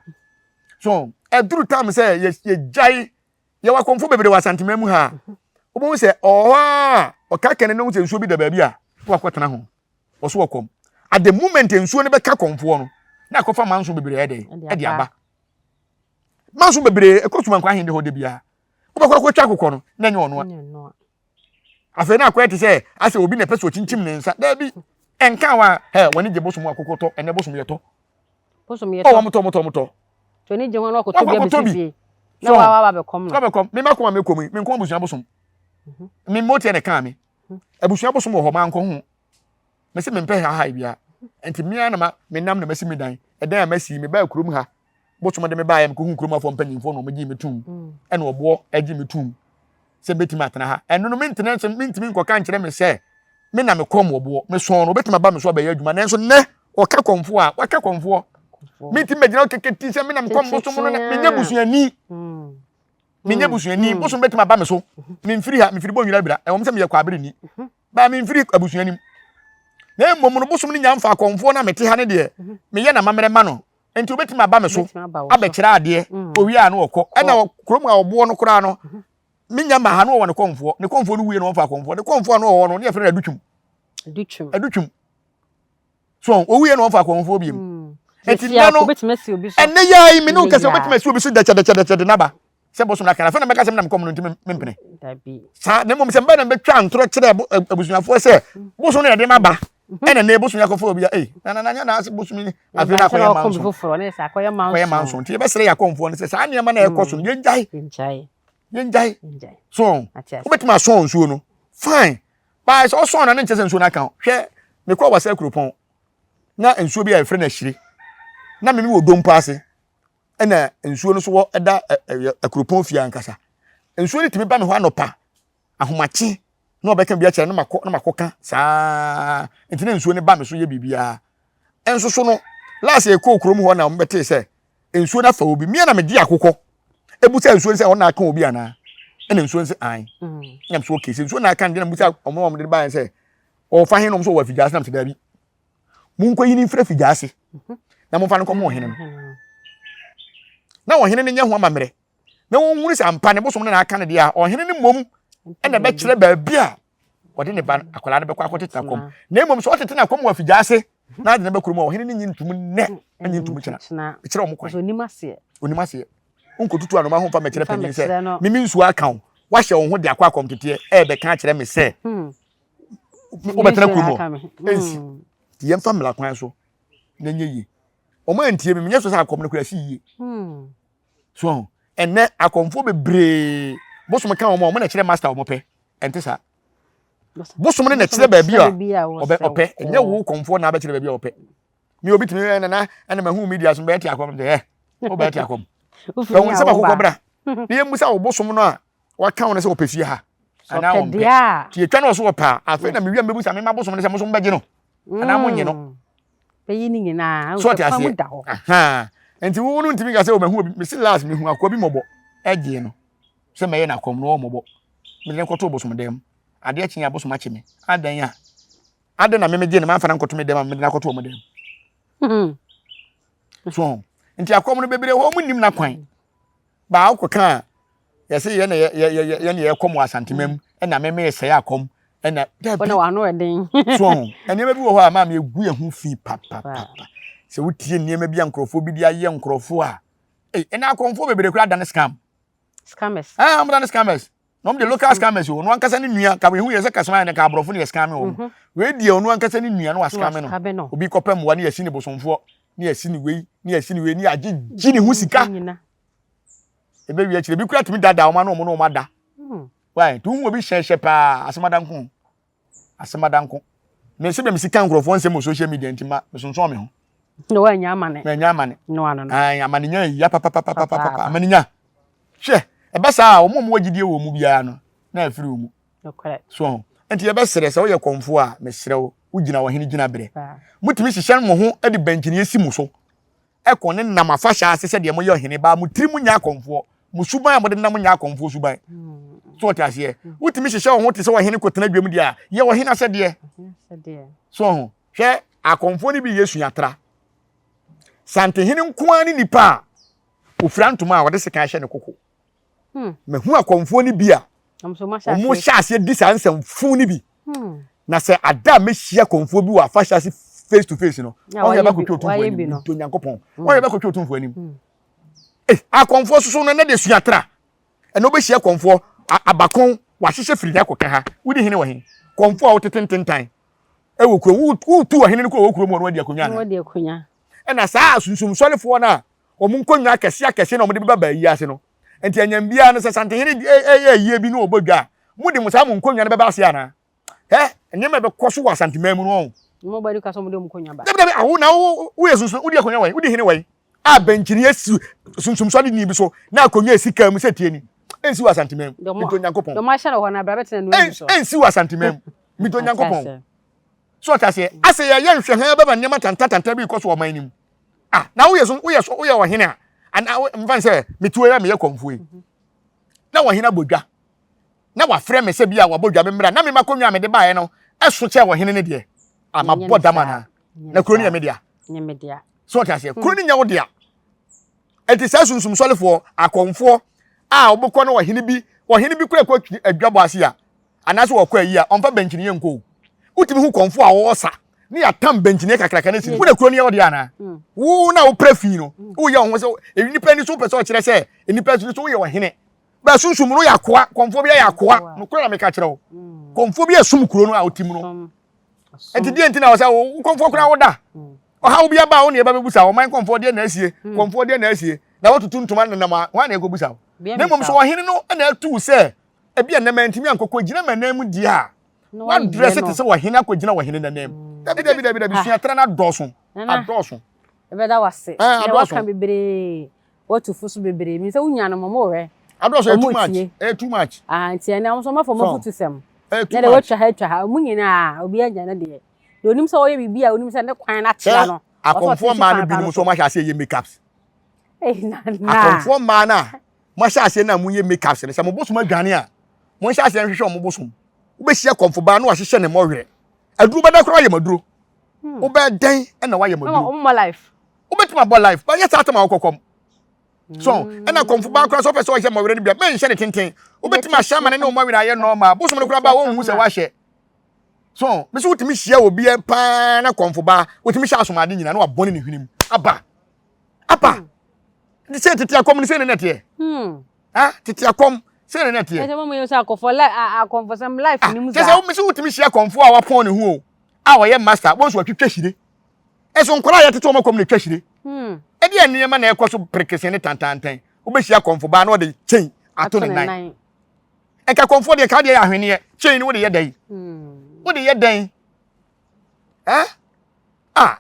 so ɛduru time sɛ yɛgyae yɛwɔ akɔmfo bebree wɔ Asantema mu ha a wobɛhu sɛ ɔwɔ hɔ a ɔka kɛne no ho sɛ nsuo bi da baabi a na wakɔtena ho ɔso ɔkɔm at the moment nsuo no bɛka kɔmfoɔ no. Na akɔfa manso bebree ɛdɛ ɛde aba. Manso bebree ɛkɔ sumankwa ahende hɔ da biara. Wobɛkɔ akɔtwa akokɔ no na ɛnyɛ ɔnoa. Afei na akɔyɛ te sɛ asɛ obi na ɛpɛ sɛ ɔkyinkyim ne nsa. Daabi, ɛnka wa ɛ wɔne gye bosom akokɔ tɔ, ɛnɛ bosom yɛtɔ. Bosom yɛtɔ. Ɔ wɔn tɔ wɔn tɔ wɔn tɔ. Tɔni gye ho na wakɔtɔ bi abɛsi fie. Na wa wa bɛkɔm no. Wabɛkɔm. Me ma kɔm a mekɔm yi, menkɔm abusua bosom. Me mmotia na ɛkaa me. Abusua bosom wɔ hɔ, mankɔ ho. Mese mempɛ ha ha bia. Nti me ara na menam na masi me dan. Ɛdan a masi, mebaa kurom ha. Bosom de me baeɛ, mekɔhu kurom afoɔ mpanyimfoɔ na wɔgyee me tom. Ɛna ɔboɔ agye me tom sɛ mɛtumi atena ha. Ɛno no mentena nso mentumi nkɔka nkyerɛ me sɛ me na mekɔm ɔboɔ. Mesɔn no, obɛtumi aba me so abɛyɛ adwuma. Nanso nnɛ, ɔka kɔmfoɔ a, waka kɔmfoɔ. Mentumi bɛgyina hɔ kɛkɛ ti sɛ me na mekɔm bosom no, menyɛ busuani. Menyɛ busuani. Bosom bɛtumi aba me so. Memfiri ha, mefiri Bɔnwira Abira. Ɛwɔ m sɛ meyɛ Kwabereni. Baa memfiri abusua nim. Na mmom no bosom no nya mfa akɔmfoɔ no a mete ha no deɛ, meyɛ n'amammerɛ ma no. Nti obɛtumi aba me so abɛkyerɛ adeɛ, owie a no ɔkɔ. Ɛna kurom a ɔboɔ no koraa no, menya ma ha no ɔwɔ ne kɔmfoɔ. Ne kɔmfoɔ no wie no ɔmfa akɔmfoɔ. Ne kɔmfoɔ a no ɔwɔ no, ne yɛfrɛ no Adutwum. Adutwum. So owie no ɔmfa akɔmfoɔ biem. Nti nnɛ no, ɛnɛ yɛ yi me ne wo kɛsɛ obɛtumi asi obi so dɛkyɛdɛkyɛdɛkyɛ de naba. Sɛ bosom no aka no, afei na mɛka sɛ me na mekɔm no nti mempene. Saa na mmom sɛ mbɛ na mbɛtwa ntorɔ kyerɛ abusuafoɔ sɛ bosom no yɛde ma ba ɛna ne bosom yɛakɔfa obi a ei na na na na ase bosom yi afei na akɔyɛ manso akɔyɛ manso nti yɛbɛsrɛ yɛ akɔmfoɔ no sɛ saa nneɛma na ɛkɔ so no yɛngyae yɛngyae so wobɛtumi asɔn nsuo no fine baa sɛ ɔsɔn na ne nkyɛ sɛ nsuo no aka hwɛ mekɔ wɔ sɛ kuropɔn na nsuo bi a yɛfrɛ no ahyire na meme wɔ dompo ase ɛna nsuo no so wɔ ɛda akuropɔn fie ankasa nsuo no tumi ba me hɔ anɔpa ahomakye na ɔbɛka bi akyerɛ na makɔ na makɔka saa nti na nsuo no ba me so yɛ biribiara nso so no last yɛkɔɔ kurom hɔ na wɔbɛtee sɛ nsuo no afa obi mmea na megye akokɔ ebu sɛ nsuo no sɛ ɔna aka obi anaa ɛna nsuo no sɛ an mm. na so okay sɛ nsuo no aka no deɛ na musa wɔn a wɔde baeɛ sɛ ɔfa he nom so wɔ afigya ase na mo sɛ daabi monkɔyi no mfiri afigya ase na momfa no nkɔma ɔhene no na ɔhene no nyɛ ho amammerɛ na wɔnhunu sɛ ampa ne bosom no na aka no deɛ a ɔhene no mmom ɛna ɛbɛkyerɛ baabi a ɔde ne ba akwadaa no bɛkɔ akɔtete akɔm na mmom sɛ ɔtete no akɔm wɔ afigya ase na ade no bɛkuro mu a ɔhene no nyi ntom nnɛ nyi ntom kyena ɛkyerɛ wɔn kwan onim aseɛ onim aseɛ nkotutu anoma ho mfa mɛkyerɛ panyin sɛ mimi nsuo aka wo wahyɛ wo ho de akɔ akɔm teteɛ ɛɛbɛka akyerɛ me sɛ hmm. wobɛtena kurom hɔ ɛnsi hmm. nti yɛmfa mmara kwan so na ɛnyɛ yie wɔn antie mi menyɛ so sɛ akɔm no kura si yie hmm. so ɛnɛ akɔmfoɔ bebree bosom ka wɔn a wɔn na kyerɛ master wɔn pɛ ɛnte saa bosom no na kyerɛ baabi a ɔbɛ ɔpɛ ɛnyɛ wo kɔmfoɔ na abɛkyerɛ baabi a ɔpɛ mi obi tumi yɛ nana ɛna ma hu media so bɛyɛ te akɔm ɛ wobɛyɛ te akɔm bɛhu nsɛm akokɔ bra ne yɛn musa wo bosom no a waka wo no sɛ wɔpɛ fie ha anaa wɔmpɛ nti yɛtwa no ɔso wɔpɛ a afei na mewia mbɛbu sa mema bosom no sɛ moso mbɛgye no anaa monye no mm. bɛyi ne nyinaa so ɔte aseɛ nti wo no ntumi ka sɛ ɔmahu obi mesi last mehu akoa bi mmɔbɔ ɛgyee no sɛ mɛyɛ no akɔm no ɔmmɔbɔ mede no kɔtoo bosom dɛm adeɛ kye abosom akye me adan a adɛn na memegye no mamfa no nkɔto me dɛm a mede no akɔto ɔmo dɛm hmm. so nti akɔm no bebree hɔ ɔmo nim n'akwan baa wokɔka a yɛsɛ yɛ na yɛ yɛ yɛ yɛ na yɛkɔm wɔ asantema mu ɛna meme sɛe akɔm ɛna dabi wɔn ano ɛden so nneɛma bi wɔ hɔ a maame egu yɛn ho fi papapapa sɛ wotie nneɛma bi a nkurɔfoɔ bi de ayɛ nkurɔfoɔ a ɛy ɛna akɔmfoɔ bebree koraa dane scam scammers ɛɛ wɔn dane scammers na wɔn de local scammers o ɔno ankasa ne nua ka ehu yɛ sɛ kasama yɛ ne ka aborɔfo ne yɛ scam wɔn mhm. wei deɛ ɔno ankasa ne nua no wa scam no obi kɔpɛ mmoa ne yɛsi ne bosomfoɔ ne yɛsi ne wei ne yɛsi ne wei ne yɛagye gye ne ho sika ebe wi akyire ebi kura tumi daadaa wɔn ano wɔn ne wɔn ada hmm. wai tu hu obi hyɛhyɛ paa asɛm adanko asɛm adanko na esi bɛ mi sika nkurɔfoɔ nsɛm wɔ social media nti ma mesonsɔn mi ho. Na wanya amane. Manya amane. No ano no. Ayi amane nya ya papapapapa amane nya. Hwɛ ɛbɛ saa a wɔn a wɔwɔ gyidie wɔ mu biara no na afiri wɔn mu. Nokorɛ. So ho nti yɛbɛsrɛ sɛ woyɛ kɔmfoɔ a mesrɛ wo wogyina ɔhene gyina berɛ. Motumi hyehyɛ mo ho de bɛnkyiniɛ si mo so ɛkɔ ne nam afahyɛ ase sɛdeɛ moyɛ ɔhene baa mo tiri mu nyɛ akɔmfoɔ mo suban a mode nam nyɛ akɔmfoɔ suban. So ɔte aseɛ wotumi hyehyɛ wo ho te sɛ ɔhene kɔtena dwam deɛ a yɛ ɔhene asɛdeɛ. So ho hwɛ akɔmfoɔ no bi yɛ suatra santehene nko ara ne nipa a ofira ntoma a ɔde sekan hyɛ ne koko hmm. mahu akɔmfoɔ no bi a wɔn hyɛ aseɛ di saa nsɛmfo no bi hmm. na sɛ ada a mɛhyia akɔmfoɔ bi wɔ afahyɛ ase face to face no, wɔn yɛ bɛkɔtwa otumfoɔ anim, to Nyankopɔn, wɔn yɛ bɛkɔtwa otumfoɔ anim. Eh, akɔmfoɔ soso no ɛnɛ de sua tra, ɛna wobɛhyia kɔmfoɔ abakɔn wahyehyɛ firi ha kɔka ha, wodi hene wɔ he? Kɔmfoɔ a wotete ntentan ɛwɔ kurom, wotu ɔhene no kɔ wɔ kurom hɔ no wadi akonnwa anaa? Ɛna saa asunsumsɔrefoɔ no a wɔn nkonnwa akɛseɛ akɛseɛ na wɔde bɛba baa yi ase no, nti anyam biara no sɛ Santehene ɛyɛ ayie bi na ɔbɔ dwa a, mode mo saa mo nkonnwa no bɛba ase anaa? Hɛ, nneɛma ɛbɛkɔ so wɔ Asanteman mu no ɔn. Mo bɔ ka sɛ wɔde wɔn nkonnwa ba. Dabi dabi, awo na wo woyɛ sunsun, wodi akonnwa wɔ he? Wodi hene wɔ he? A bɛnkyini asi sunsumsɔre ni bi so na akonnwa esi kaa mu sɛ tie ni. Ensi wɔ Asanteman mu. Medɔ Nyankopɔn. Dɔm ahyɛ no hɔ na abira bɛtena nua bi so. Ensi wɔ Asanteman mu. Medɔ Nyankopɔn. So ɔte aseɛ? Asɛ yɛyɛ nhwɛhan bɛma nneɛma tantatanta bi rekɔ so wɔ ɔman no mu. Ah, na woyɛ so woyɛ so woyɛ ɔhene a, ana mfa sɛ metuo yɛ meyɛ kɔmfoɔ yi. Na ɔhene abɔ dwa. Na wafrɛ me sɛ bi a wabɔ dwa me mmra na mema kɔnwa a mede baeɛ no ɛso kyɛ ɔhene no deɛ. Ah, mabɔ dam anaa? Na kuro no yɛ me dea. So ɔte aseɛ? Kuro no nyɛ wo dea. Enti saa sunsum sɔlefoɔ, akɔmfoɔ a wɔbɛkɔ no ɔhene bi, ɔhene bi kura kɔ adwabɔ ase a, anaasɛ wɔkɔ ayi a, ɔmfa bɛnkyiniiɛ nkɔ o. Wotumi hu kɔmfoɔ a ɔresa ne yɛatam bɛnkyiniiɛ kakraka no asi no. Wo na kuro no yɛ wo deɛ anaa? Hmm. Wo na wopra fi no, hmm. woyɛ wo ho sɛ nnipa ani so wopɛ sɛ ɔkyerɛ sɛ nnipa ani so woyɛ ɔhene. Bɛ sunsum no yɛ akoa, kɔmfoɔ bi yɛ akoa. Nokorɛ na meka kyerɛ wo. Hmm. Kɔmfoɔ bi asum kuro no a ɔte mu no. Nti deɛ nti na wɔ sɛ wo kɔmfoɔ koraa woda. Ɔhaw bi aba a wo ne ɛba bɛbusa ɔman kɔmfoɔ deɛ na asie, kɔmfoɔ deɛ na asie. Na wotutu ntoma nenam a, hwan na ɛkɔbusa wo? Na mmom sɛ ɔhene no na atu sɛ ebi a nnɛ mantumi ankɔkɔ gyina m'anan mu deɛ a wadrɛse te sɛ ɔhene akɔgyina ɔhene n'anan mu mm. dabi dabi dabi dabi ah. suatra no adɔɔso adɔɔso ɛbɛda wase na waka bebree watu fo so bebree mi sɛ wonya no mɔmɔ wɛ adɔɔso ɛyɛ too much ɛyɛ too much ah nti ɛnɛ wɔn nso wɔn afɔ wɔn afutu sɛm na deɛ watwa ha atwa ha wɔn nyinaa obi anya ne deɛ deɛ onim sɛ ɔyɛ biribi a onim sɛ ne kwan no akyea no akɔmfoɔ mmaa no binom nso wɔn ahyɛ aseɛ yɛ makeups akɔmfoɔ mmaa no a Moahyɛ aseɛ no a monyɛ makeups no, sɛ mo bosom adwane a, monhyɛ aseɛ nhwehwɛ wɔn bosom. Wobɛhyia kɔmfo baa na wahyehyɛ ne mmɔwerɛ. Aduro bɛda koraa wayɛ maduro. Hmm. Wobɛyɛ dɛn na wayɛ maduro? Wobɛtumi abɔ life, bɛyɛ saa tɛm a wokɔkɔm. So, hmm. ɛna kɔmfo baa koraa sɛ wopɛ sɛ ɔhyɛ mmɔwerɛ no bi a, mɛnhyɛ ne tenten. Wobɛtumi ahyɛ ama ne ne mmɔwerɛ ayɛ normal. Bosom no koraa baa wɔnhu sɛ wahyɛ. So, me sɛ wotumi hyia obi paa na kɔmfo baa, wotumi hyɛ asomade nyina na wabɔne ne hwenem. Aba. Aba. Hmm. Nti sɛ tete akɔm no sɛ ne na ɛteɛ. Hmm. Ah, tete akɔm sɛ ne na ɛteɛ. Ɛsɛ mo yɛ sɛ akɔfo la akɔmfo sɛm life ah, ni mu saa. Kyɛ sɛ wo sɛ wotumi hyia kɔmfo a wapɔn ne ho o a ɔyɛ master wɔn nso watwitwa hyire. Ɛso nkwadaa a yɛtete wɔn akɔm na etwa hyire. Hmm. Ɛde nneɛma na ɛkɔ so perekese ne tantantan. Wobɛhyia kɔmfo baa na ɔde chain ato ne nan. Ɛka kɔmfo deɛ ka deɛ yɛ ahweneɛ chain no wode yɛ dɛn? Hmm. Wode yɛ dɛn? Eh? Ah.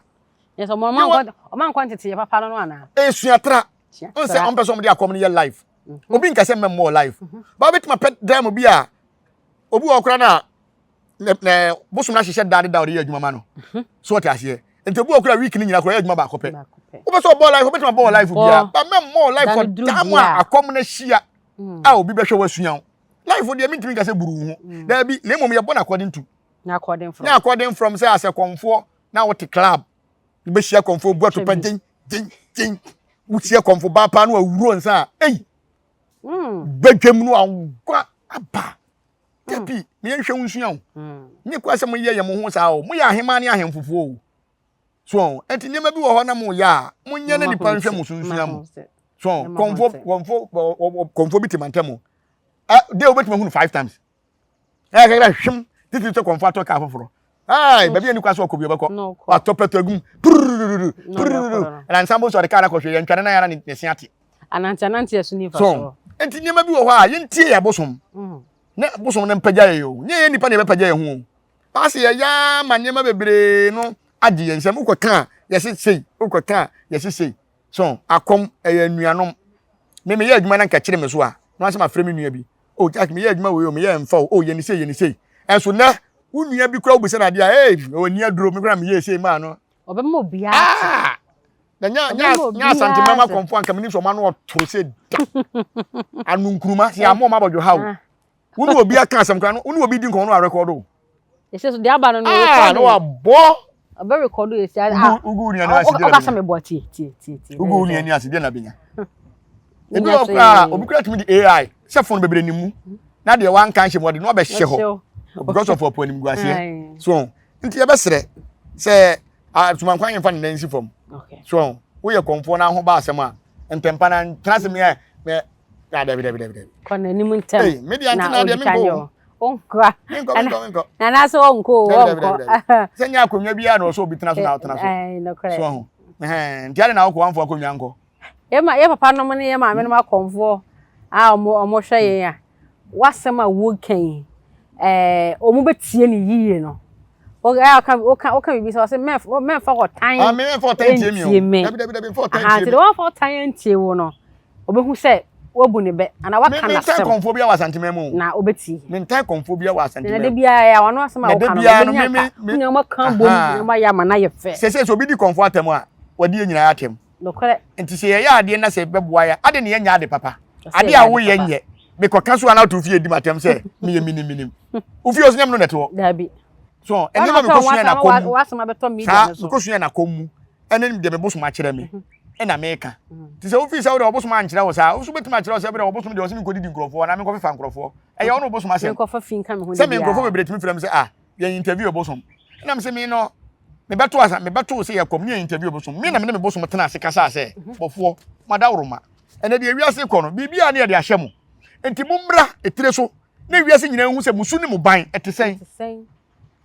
Yes, ɔmo ɔmo ɔmo ankɔ ntete yɛ papa no no ana. Esua tra. N sɛ ɔmo pɛ sɛ ɔmo de akɔm no yɛ live. Mhm. Obi nka sɛ mmɛmmɔ live. Mhm. Ba obetuma pɛ dan mu bi a obi wɔ koraa na ne ne bosom na ahyehyɛ da de da ɔde yɛ adwuma ma no. Mhm. So ɔte aseɛ. Nti obi wɔ koraa week ne nyinaa koraa yɛ adwuma baako pɛ. Wopɛ sɛ ɔbɔ live obetuma bɔ live bia. Ba mmɛmmɔ live for dan mu a akɔm no ahyia mm. a obi bɛhwɛ wasua wo. Live deɛ mintumi nka sɛ buru wo ho. Mm. Daabi na mmom yɛbɔ no according to. Nyɛ according from. Nyɛ according from sɛ asɛ kɔnfoɔ na wote club wobɛhyia kɔnfoɔ bu atopa gyen gyen gyen wohyia kɔnfo baa paa no awuro nsa a ei hmm. badwam no agua aba dabi hmm. meyɛ nhwɛ wo nsua o hmm. nyɛ kwa sɛ moyɛ yɛ mo ho saa o moyɛ ahemaa ne ahemfofoɔ o so ɛnti nneɛma bi wɔ hɔ na moyɛ a monyɛ na nipa nhwɛ mo so nsua mo so kɔnfo kɔnfo kɔnfo bi te mantam o de wobɛtumi ahunu five times ɛyɛ kakra hwem titiri sɛ kɔnfo atɔ kaa foforɔ ɛɛ baabi a nipa sɛ ɔkɔ bi ɔbɛkɔ watɔ pɛtɔ egum purururu purururu ɛna nsa bo sɛ ɔde kaa no akɔhwɛ yɛn ntwa ne nan ara ne se ate. Anante anante ɛso ni nfa so. Nti nneɛma bi wɔ hɔ a yɛntie yɛ abosom mm. ne bosom no mpagya yɛ o nyɛ yɛ nipa na yɛbɛpagya yɛ ho o baasi yɛ yaa ma nneɛma bebree no agye yɛn nsam wokɔ kaa yɛse sei wokɔ kaa yɛse sei So akɔm ɛyɛ anuanom. Me meyɛ adwuma na nka kyere me so a, na wasɛ mafrɛ me nua bi. Oh Jack, meyɛ adwuma wei o, meyɛ mfa o. Oh yɛ ne sei, yɛ ne sei. Ɛnso nɛ, wo nua bi koraa wobisa no adeɛ a, hey, ɔni aduro, me koraa meyɛɛ sei maa no. Ɔbɛma obiara ate. Ah! Na nya nya nya asante mɛma kɔmfo anka menim sɛ ɔma no ɔtoro sɛ da. Ano nkuruma, sɛ yɛamɔ ɔma abɔdwo ha o. Ah. Wo ne obi aka asɛm koraa no, wo ne obi di nkɔmmɔ no arekɔdo o. Ɛsɛ so deɛ aba no no ah, na wabɔ. Ɔbɛ rekɔdo esi ah. Ugu ugu nua ni ase deɛ na benya. Ɔka sɛ mebɔ tie tie tie tie. Ugu nua ni ase deɛ na benya. Ebi wɔ koraa obi koraa tumi de AI sɛ phone bebree ne mu na deɛ wanka nhyɛ mu ɔde no abɛhyɛ hɔ because of ɔpɔ animguaseɛ. So nti yɛbɛsrɛ sɛ. Ah, sumankwan yɛmfa ne nan nsi fam. So woyɛ kɔmfoɔ na ho ba asɛm a, ntɛmpa na ntena ase meɛ mɛ na dabi dabi dabi dabi. Kɔ n'anim ntɛm. Ei, me deɛ na ntena deɛ odi kan menkɔ yɛ o. o. Wonkɔ. Menkɔ menkɔ menkɔ. Na anaasɛ ɔnkɔ o, Dabi dabi ɔnkɔ. dabi dabi. Sɛ nyɛ akonnwa biara na ɔsɛ obi tena so na ɔtena so. Ɛɛ, nokorɛ. So ho. Ɛhɛn, nti ade na wokɔ wamfo akonnwa nkɔ. Yɛ ma yɛ papa nom ne yɛ maame nom akɔmfoɔ a ɔmo ɔmo hwɛ yɛn a, w'asɛm a woka yi, ɛɛ ɔmo bɛtie no yie no. Wo ɛɛ ɔka woka woka biribi sɛ ɔsɛ mɛnf mɛnfa ɔtan Ah, me mɛnfa ɔtan ntie me o. ntie me. Dabi dabi dabi mfa ɔtan Aha, ntie nti me. deɛ wamfa ɔtan antie wo no, ɔbɛhu sɛ woabu ne bɛ anaa Me waka mentan n'asɛm kɔmfoɔ biara wɔ Asanteman mu o. na ɔbɛtie. Mentan kɔmfoɔ biara wɔ Na Asanteman da mu. biara ɛyɛ a ɔno asɛm a Na da woka no biara no ɔbɛnya me me ka me wo nneɛma ka bom aha. nneɛma yɛ ama no ayɛ fɛ. Sɛsɛ sɛ obi di kɔmfoɔ atɛm a, wɔde yɛn nyinaa atɛm. Nokorɛ. Nti sɛ yɛyɛ adeɛ na sɛ ɛbɛboa yɛ a, adɛn na yɛnyɛ ade papa? Ɔsɛ Adeɛ yɛyɛ a ade woyɛ papa. nyɛ. Mekɔka so a na wote wo fie di m'atɛm sɛ meyɛ minim minim. Wo fie ɔso nyɛ me no na ɛte hɔ. Dabi. So Wɔn nneɛma a wɔpɛ mekɔsua wɔn na asɛm kɔm mu. wɔn asɛm abɛtɔ media Saa no so. mekɔsua na kɔm mu ɛne deɛ me bosom akyerɛ me ɛna meka. Nti sɛ wofii sɛ wode ɔbosom ankyerɛ wo saa, wo nso wobɛtumi akyerɛ wo sɛ berɛ ɔbosom deɛ ɔse menkɔdidi nkurɔfoɔ anaa menkɔfefa nkurɔfoɔ. Ɛyɛ wo ne wo bosom asɛm. Menkɔfa fi nka me ho Sɛ da me nkurɔfoɔ biara. bebree tumi frɛ me sɛ ah yɛn interview bosom. Ɛna me sɛ me no mebɛto asa mebɛto sɛ yɛkɔm ne yɛn interview bosom. Me na me ne me bosom tena ase kasaa sɛ bɔfoɔ madaworoma. Ɛnɛ deɛ wiase kɔ no biribiara ne yɛde ahyɛ mo. Nti mommra etire so na wiase nyinaa nhu sɛ mo su ne mo ban ɛte sɛn. Ɛte sɛn?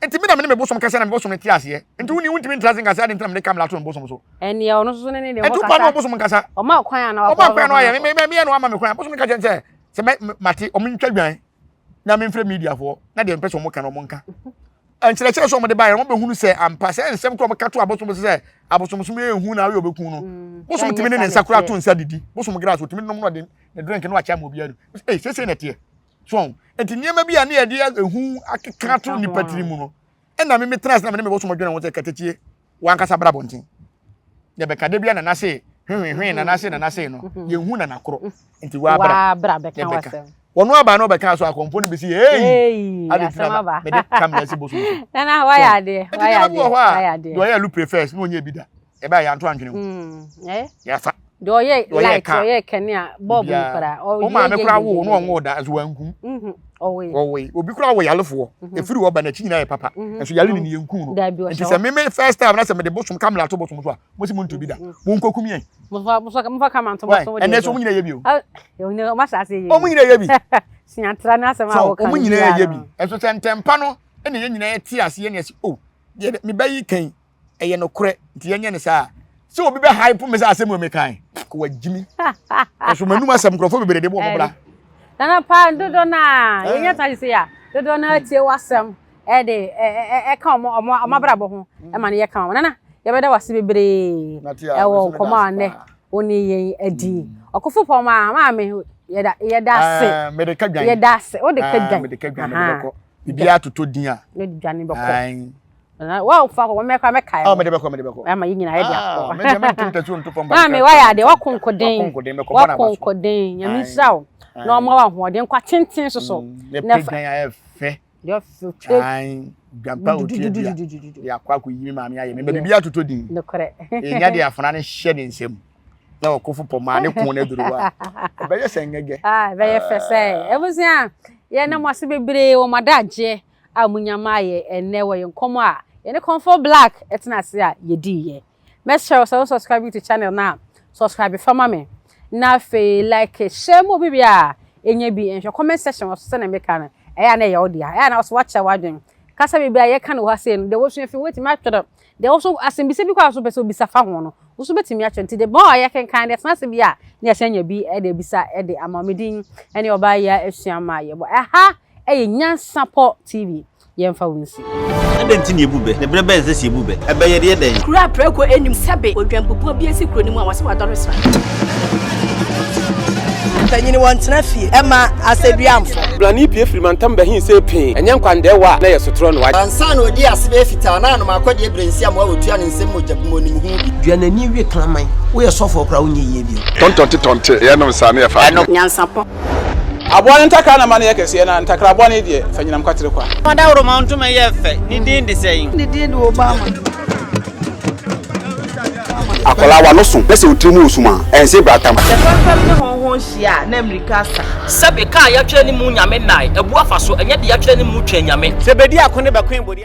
Nti me na me ne me bosom kasa na me bosom no te aseɛ. Nti woni wontumi ntra ase nka sɛ adɛn nti na mede kamera ato me bosom so. Ɛnneɛ ɔno nso ne ne deɛ Ɛnti ɔkɔ wopa ne kasa. ɔbosom nkasa. Ɔma kwan a na wakɔ Ɔma kwan na wayɛ me me me yɛ na wama me kwan. Bosom no ka kyerɛ me sɛ sɛ mɛ mate ɔmo ntwa dwan na memfrɛ mediafoɔ na deɛ mpɛ sɛ ɔmo ka no ɔmo nka. Nkyerɛkyerɛ sɛ ɔmo de baeɛ no ɔmo bɛhunu sɛ ampa sɛ nsɛm koraa ɔmo ka to abosom so sɛ abosomsom yɛ ehu na ayɛ ɔbɛku no. Bosom tumi ne ne nsa koraa to nsa didi. Bosom grass otumi nom na ɔde ne drink no akyɛ ama obiara. Ei seesei na ɛteɛ. So ɔho? Nti nneɛma bi a ne yɛde ehu akeka ato nipa tiri mu no, ɛna me metena ase na me ne me bosom dwene ho sɛ katakyie wankasa bra abɔnten. Yɛbɛka da bi a nana se hwehwehwe nana se nana se no, yɛnhu nana koro. Nti wabra yɛbɛka. Wɔn aba na ɔbɛka so akɔmfo no bi si hey ade nti na mede kamera si bosom so. Nana wayɛ adeɛ wayɛ adeɛ wɔ hɔ a deɛ ɔyɛ lupre first na ɔnyɛ bi da. Ɛbɛyɛ yɛanto antwene ho. Yɛafa. Deɛ ɔyɛ light ɔyɛ kanea bulb no koraa. Wo maame koraa wo no ɔnwo da nso wankum. Ɔwoe. Ɔwoe. Obi koraa wɔ yarefoɔ. Ɛfiri hɔ ba n'akyi nyinaa yɛ papa. Nso yare ne ne yɛnkum no. Nti sɛ meme first time na sɛ mede bosom kamera to bosom so a mo se monto bi da. Monkɔkum yɛn. Momfa kamera nto bosom deɛ. Ɛnɛ so ɔmo nyinaa yɛ bi o. Ɔmo nyinaa yɛ bi. Suatra ne asɛm a wɔka no Ɔmo nyinaa yɛ bi. Ɛnso sɛ ntɛmpa no ɛna yɛn nyinaa yɛte aseɛ ne yɛse o deɛ me ba yi kan ɛyɛ nokorɛ nti yɛnyɛ ne saa sɛ obi bɛ hype me sɛ asɛm wɔ me kan kò wagyi mi nso m'anum asɛm nkurɔfoɔ bebree de bɔ wɔn bra. Nana paa dodoɔ no a yɛnya tena sisi a dodoɔ no atie w'asɛm ɛde ɛka wɔn wɔn wɔn abrabɔ ho ɛma no yɛ kama. Nana yɛbɛda w'ase bebree ɛwɔ nkɔmɔ a nnɛ wo ne yɛn adi. Ɔkofo pɔn a maame yɛda yɛda ase. Yɛda ase wode ka dwan. Mede ka dwan mede bɛkɔ. Biribiara totɔ din a. Mede dwan bɛkɔ. Wa fa kɔ mɛ kora mɛkae. Ah, mede bɛkɔ mede bɛkɔ. Ama yɛ nyinaa yɛde akɔ. Ah, mede mɛ ntum tasuo nto fam. Maame wayɛ adeɛ wakonkoden wakonkoden nyame nhyira wo na ɔma wo ahoɔden nkwa tenten soso. Ne pɛ dwan ayɛ fɛ. Deɛ ɔfɛ twe. Ayi dwampa otua dua. De akɔ akɔ yi mi maame ayɛ me baabi bi atotɔ din. Nokorɛ. Enya de afona ne hyɛ ne nsam. Na ɔkofo pɔ maa ne ko na duru hɔ a. Ɛbɛyɛ sɛ ngɛgɛ. Ah, ɛbɛyɛ fɛ sɛ. Ebusua yɛn nam ase bebree wɔ mo adagyeɛ a munya maa yɛ ɛnnɛ wɔ yɛn nkɔmmɔ a yɛne Comfort Black tena ase a yɛdiiɛ. Mɛsrɛ wo sɛ wo subscribe to channel no a, subscribe fa ma me. Na afei like, share ma obi biara ɛnya bi nhwɛ. Comment section wɔ so sɛdeɛ meka no, ɛyɛ a na ɛyɛ wo dea. Ɛyɛ a na wo so woakyerɛ w'adwene. Kasa bebree a yɛka no wɔ ha sei no, deɛ wosua fi mu, wobɛtumi atwerɛ. Deɛ wo so asɛmbisa bi koraa a wo so wopɛ sɛ wobisa fa ho no, wo so wobɛtumi atwerɛ. Nti the more a yɛkenkan no, yɛtena ase bi a, na yɛasan anya bi de abisa de ama wo. Me din ne Ɔbaa Yaa Asua Ma Yɛbɔ. Ɛha Ɛyɛ Nyansapɔ TV, yɛmfa wo nsi. Adɛn nti na yɛbu bɛ? Na berɛ bɛn na ɛsɛ sɛ yɛbu bɛ? Ɛbɛ yɛde yɛ dɛn? Kuro a prako nnim sɛbe odwanbubuo bi asi kuro no mu a wɔse wadɔre sra. Mpanyini wɔntena fie ɛma asɛduamfo. Blani pue firi mantam bɛhee see pee, ɛnyɛ nkwandɛɛwa a na ɛyɛ sotorɔ na wagye. Ansa na ɔdii ase bɛyɛ fitaa na anom akɔdeɛ berɛ nsi amoa wɔtua ne nsam mogya bi mu ɔnim ho bi. Dua n'ani we kraman. Woyɛ sɔfoɔ koraa wonyɛ yie bio. Tɔntɔnte tɔnte yɛnom saa ne yɛfa adwene. Nyansapɔ. Aboa no ntakra na ma no yɛ kɛseɛ, na ntakra bɔne deɛ, fa nyinam kwatere kwa. Ɔdawuroma ntoma yɛ fɛ, ne din de sɛn? Ne din de Obama. Akwadaa w'ano so na sɛ wo tiri mu wɔ sum a, ɛnse bratam. Sɛ fɛmfɛm ne hɔnhɔn hyia a, na mmirika asa. Sɛbe, kaa yɛatwerɛ ne mu Nyame nnae, abu afa so, ɛnyɛ de yɛatwerɛ ne mu Twɛn Nyame. Sɛ bedi ako ne bɛkoe bode a.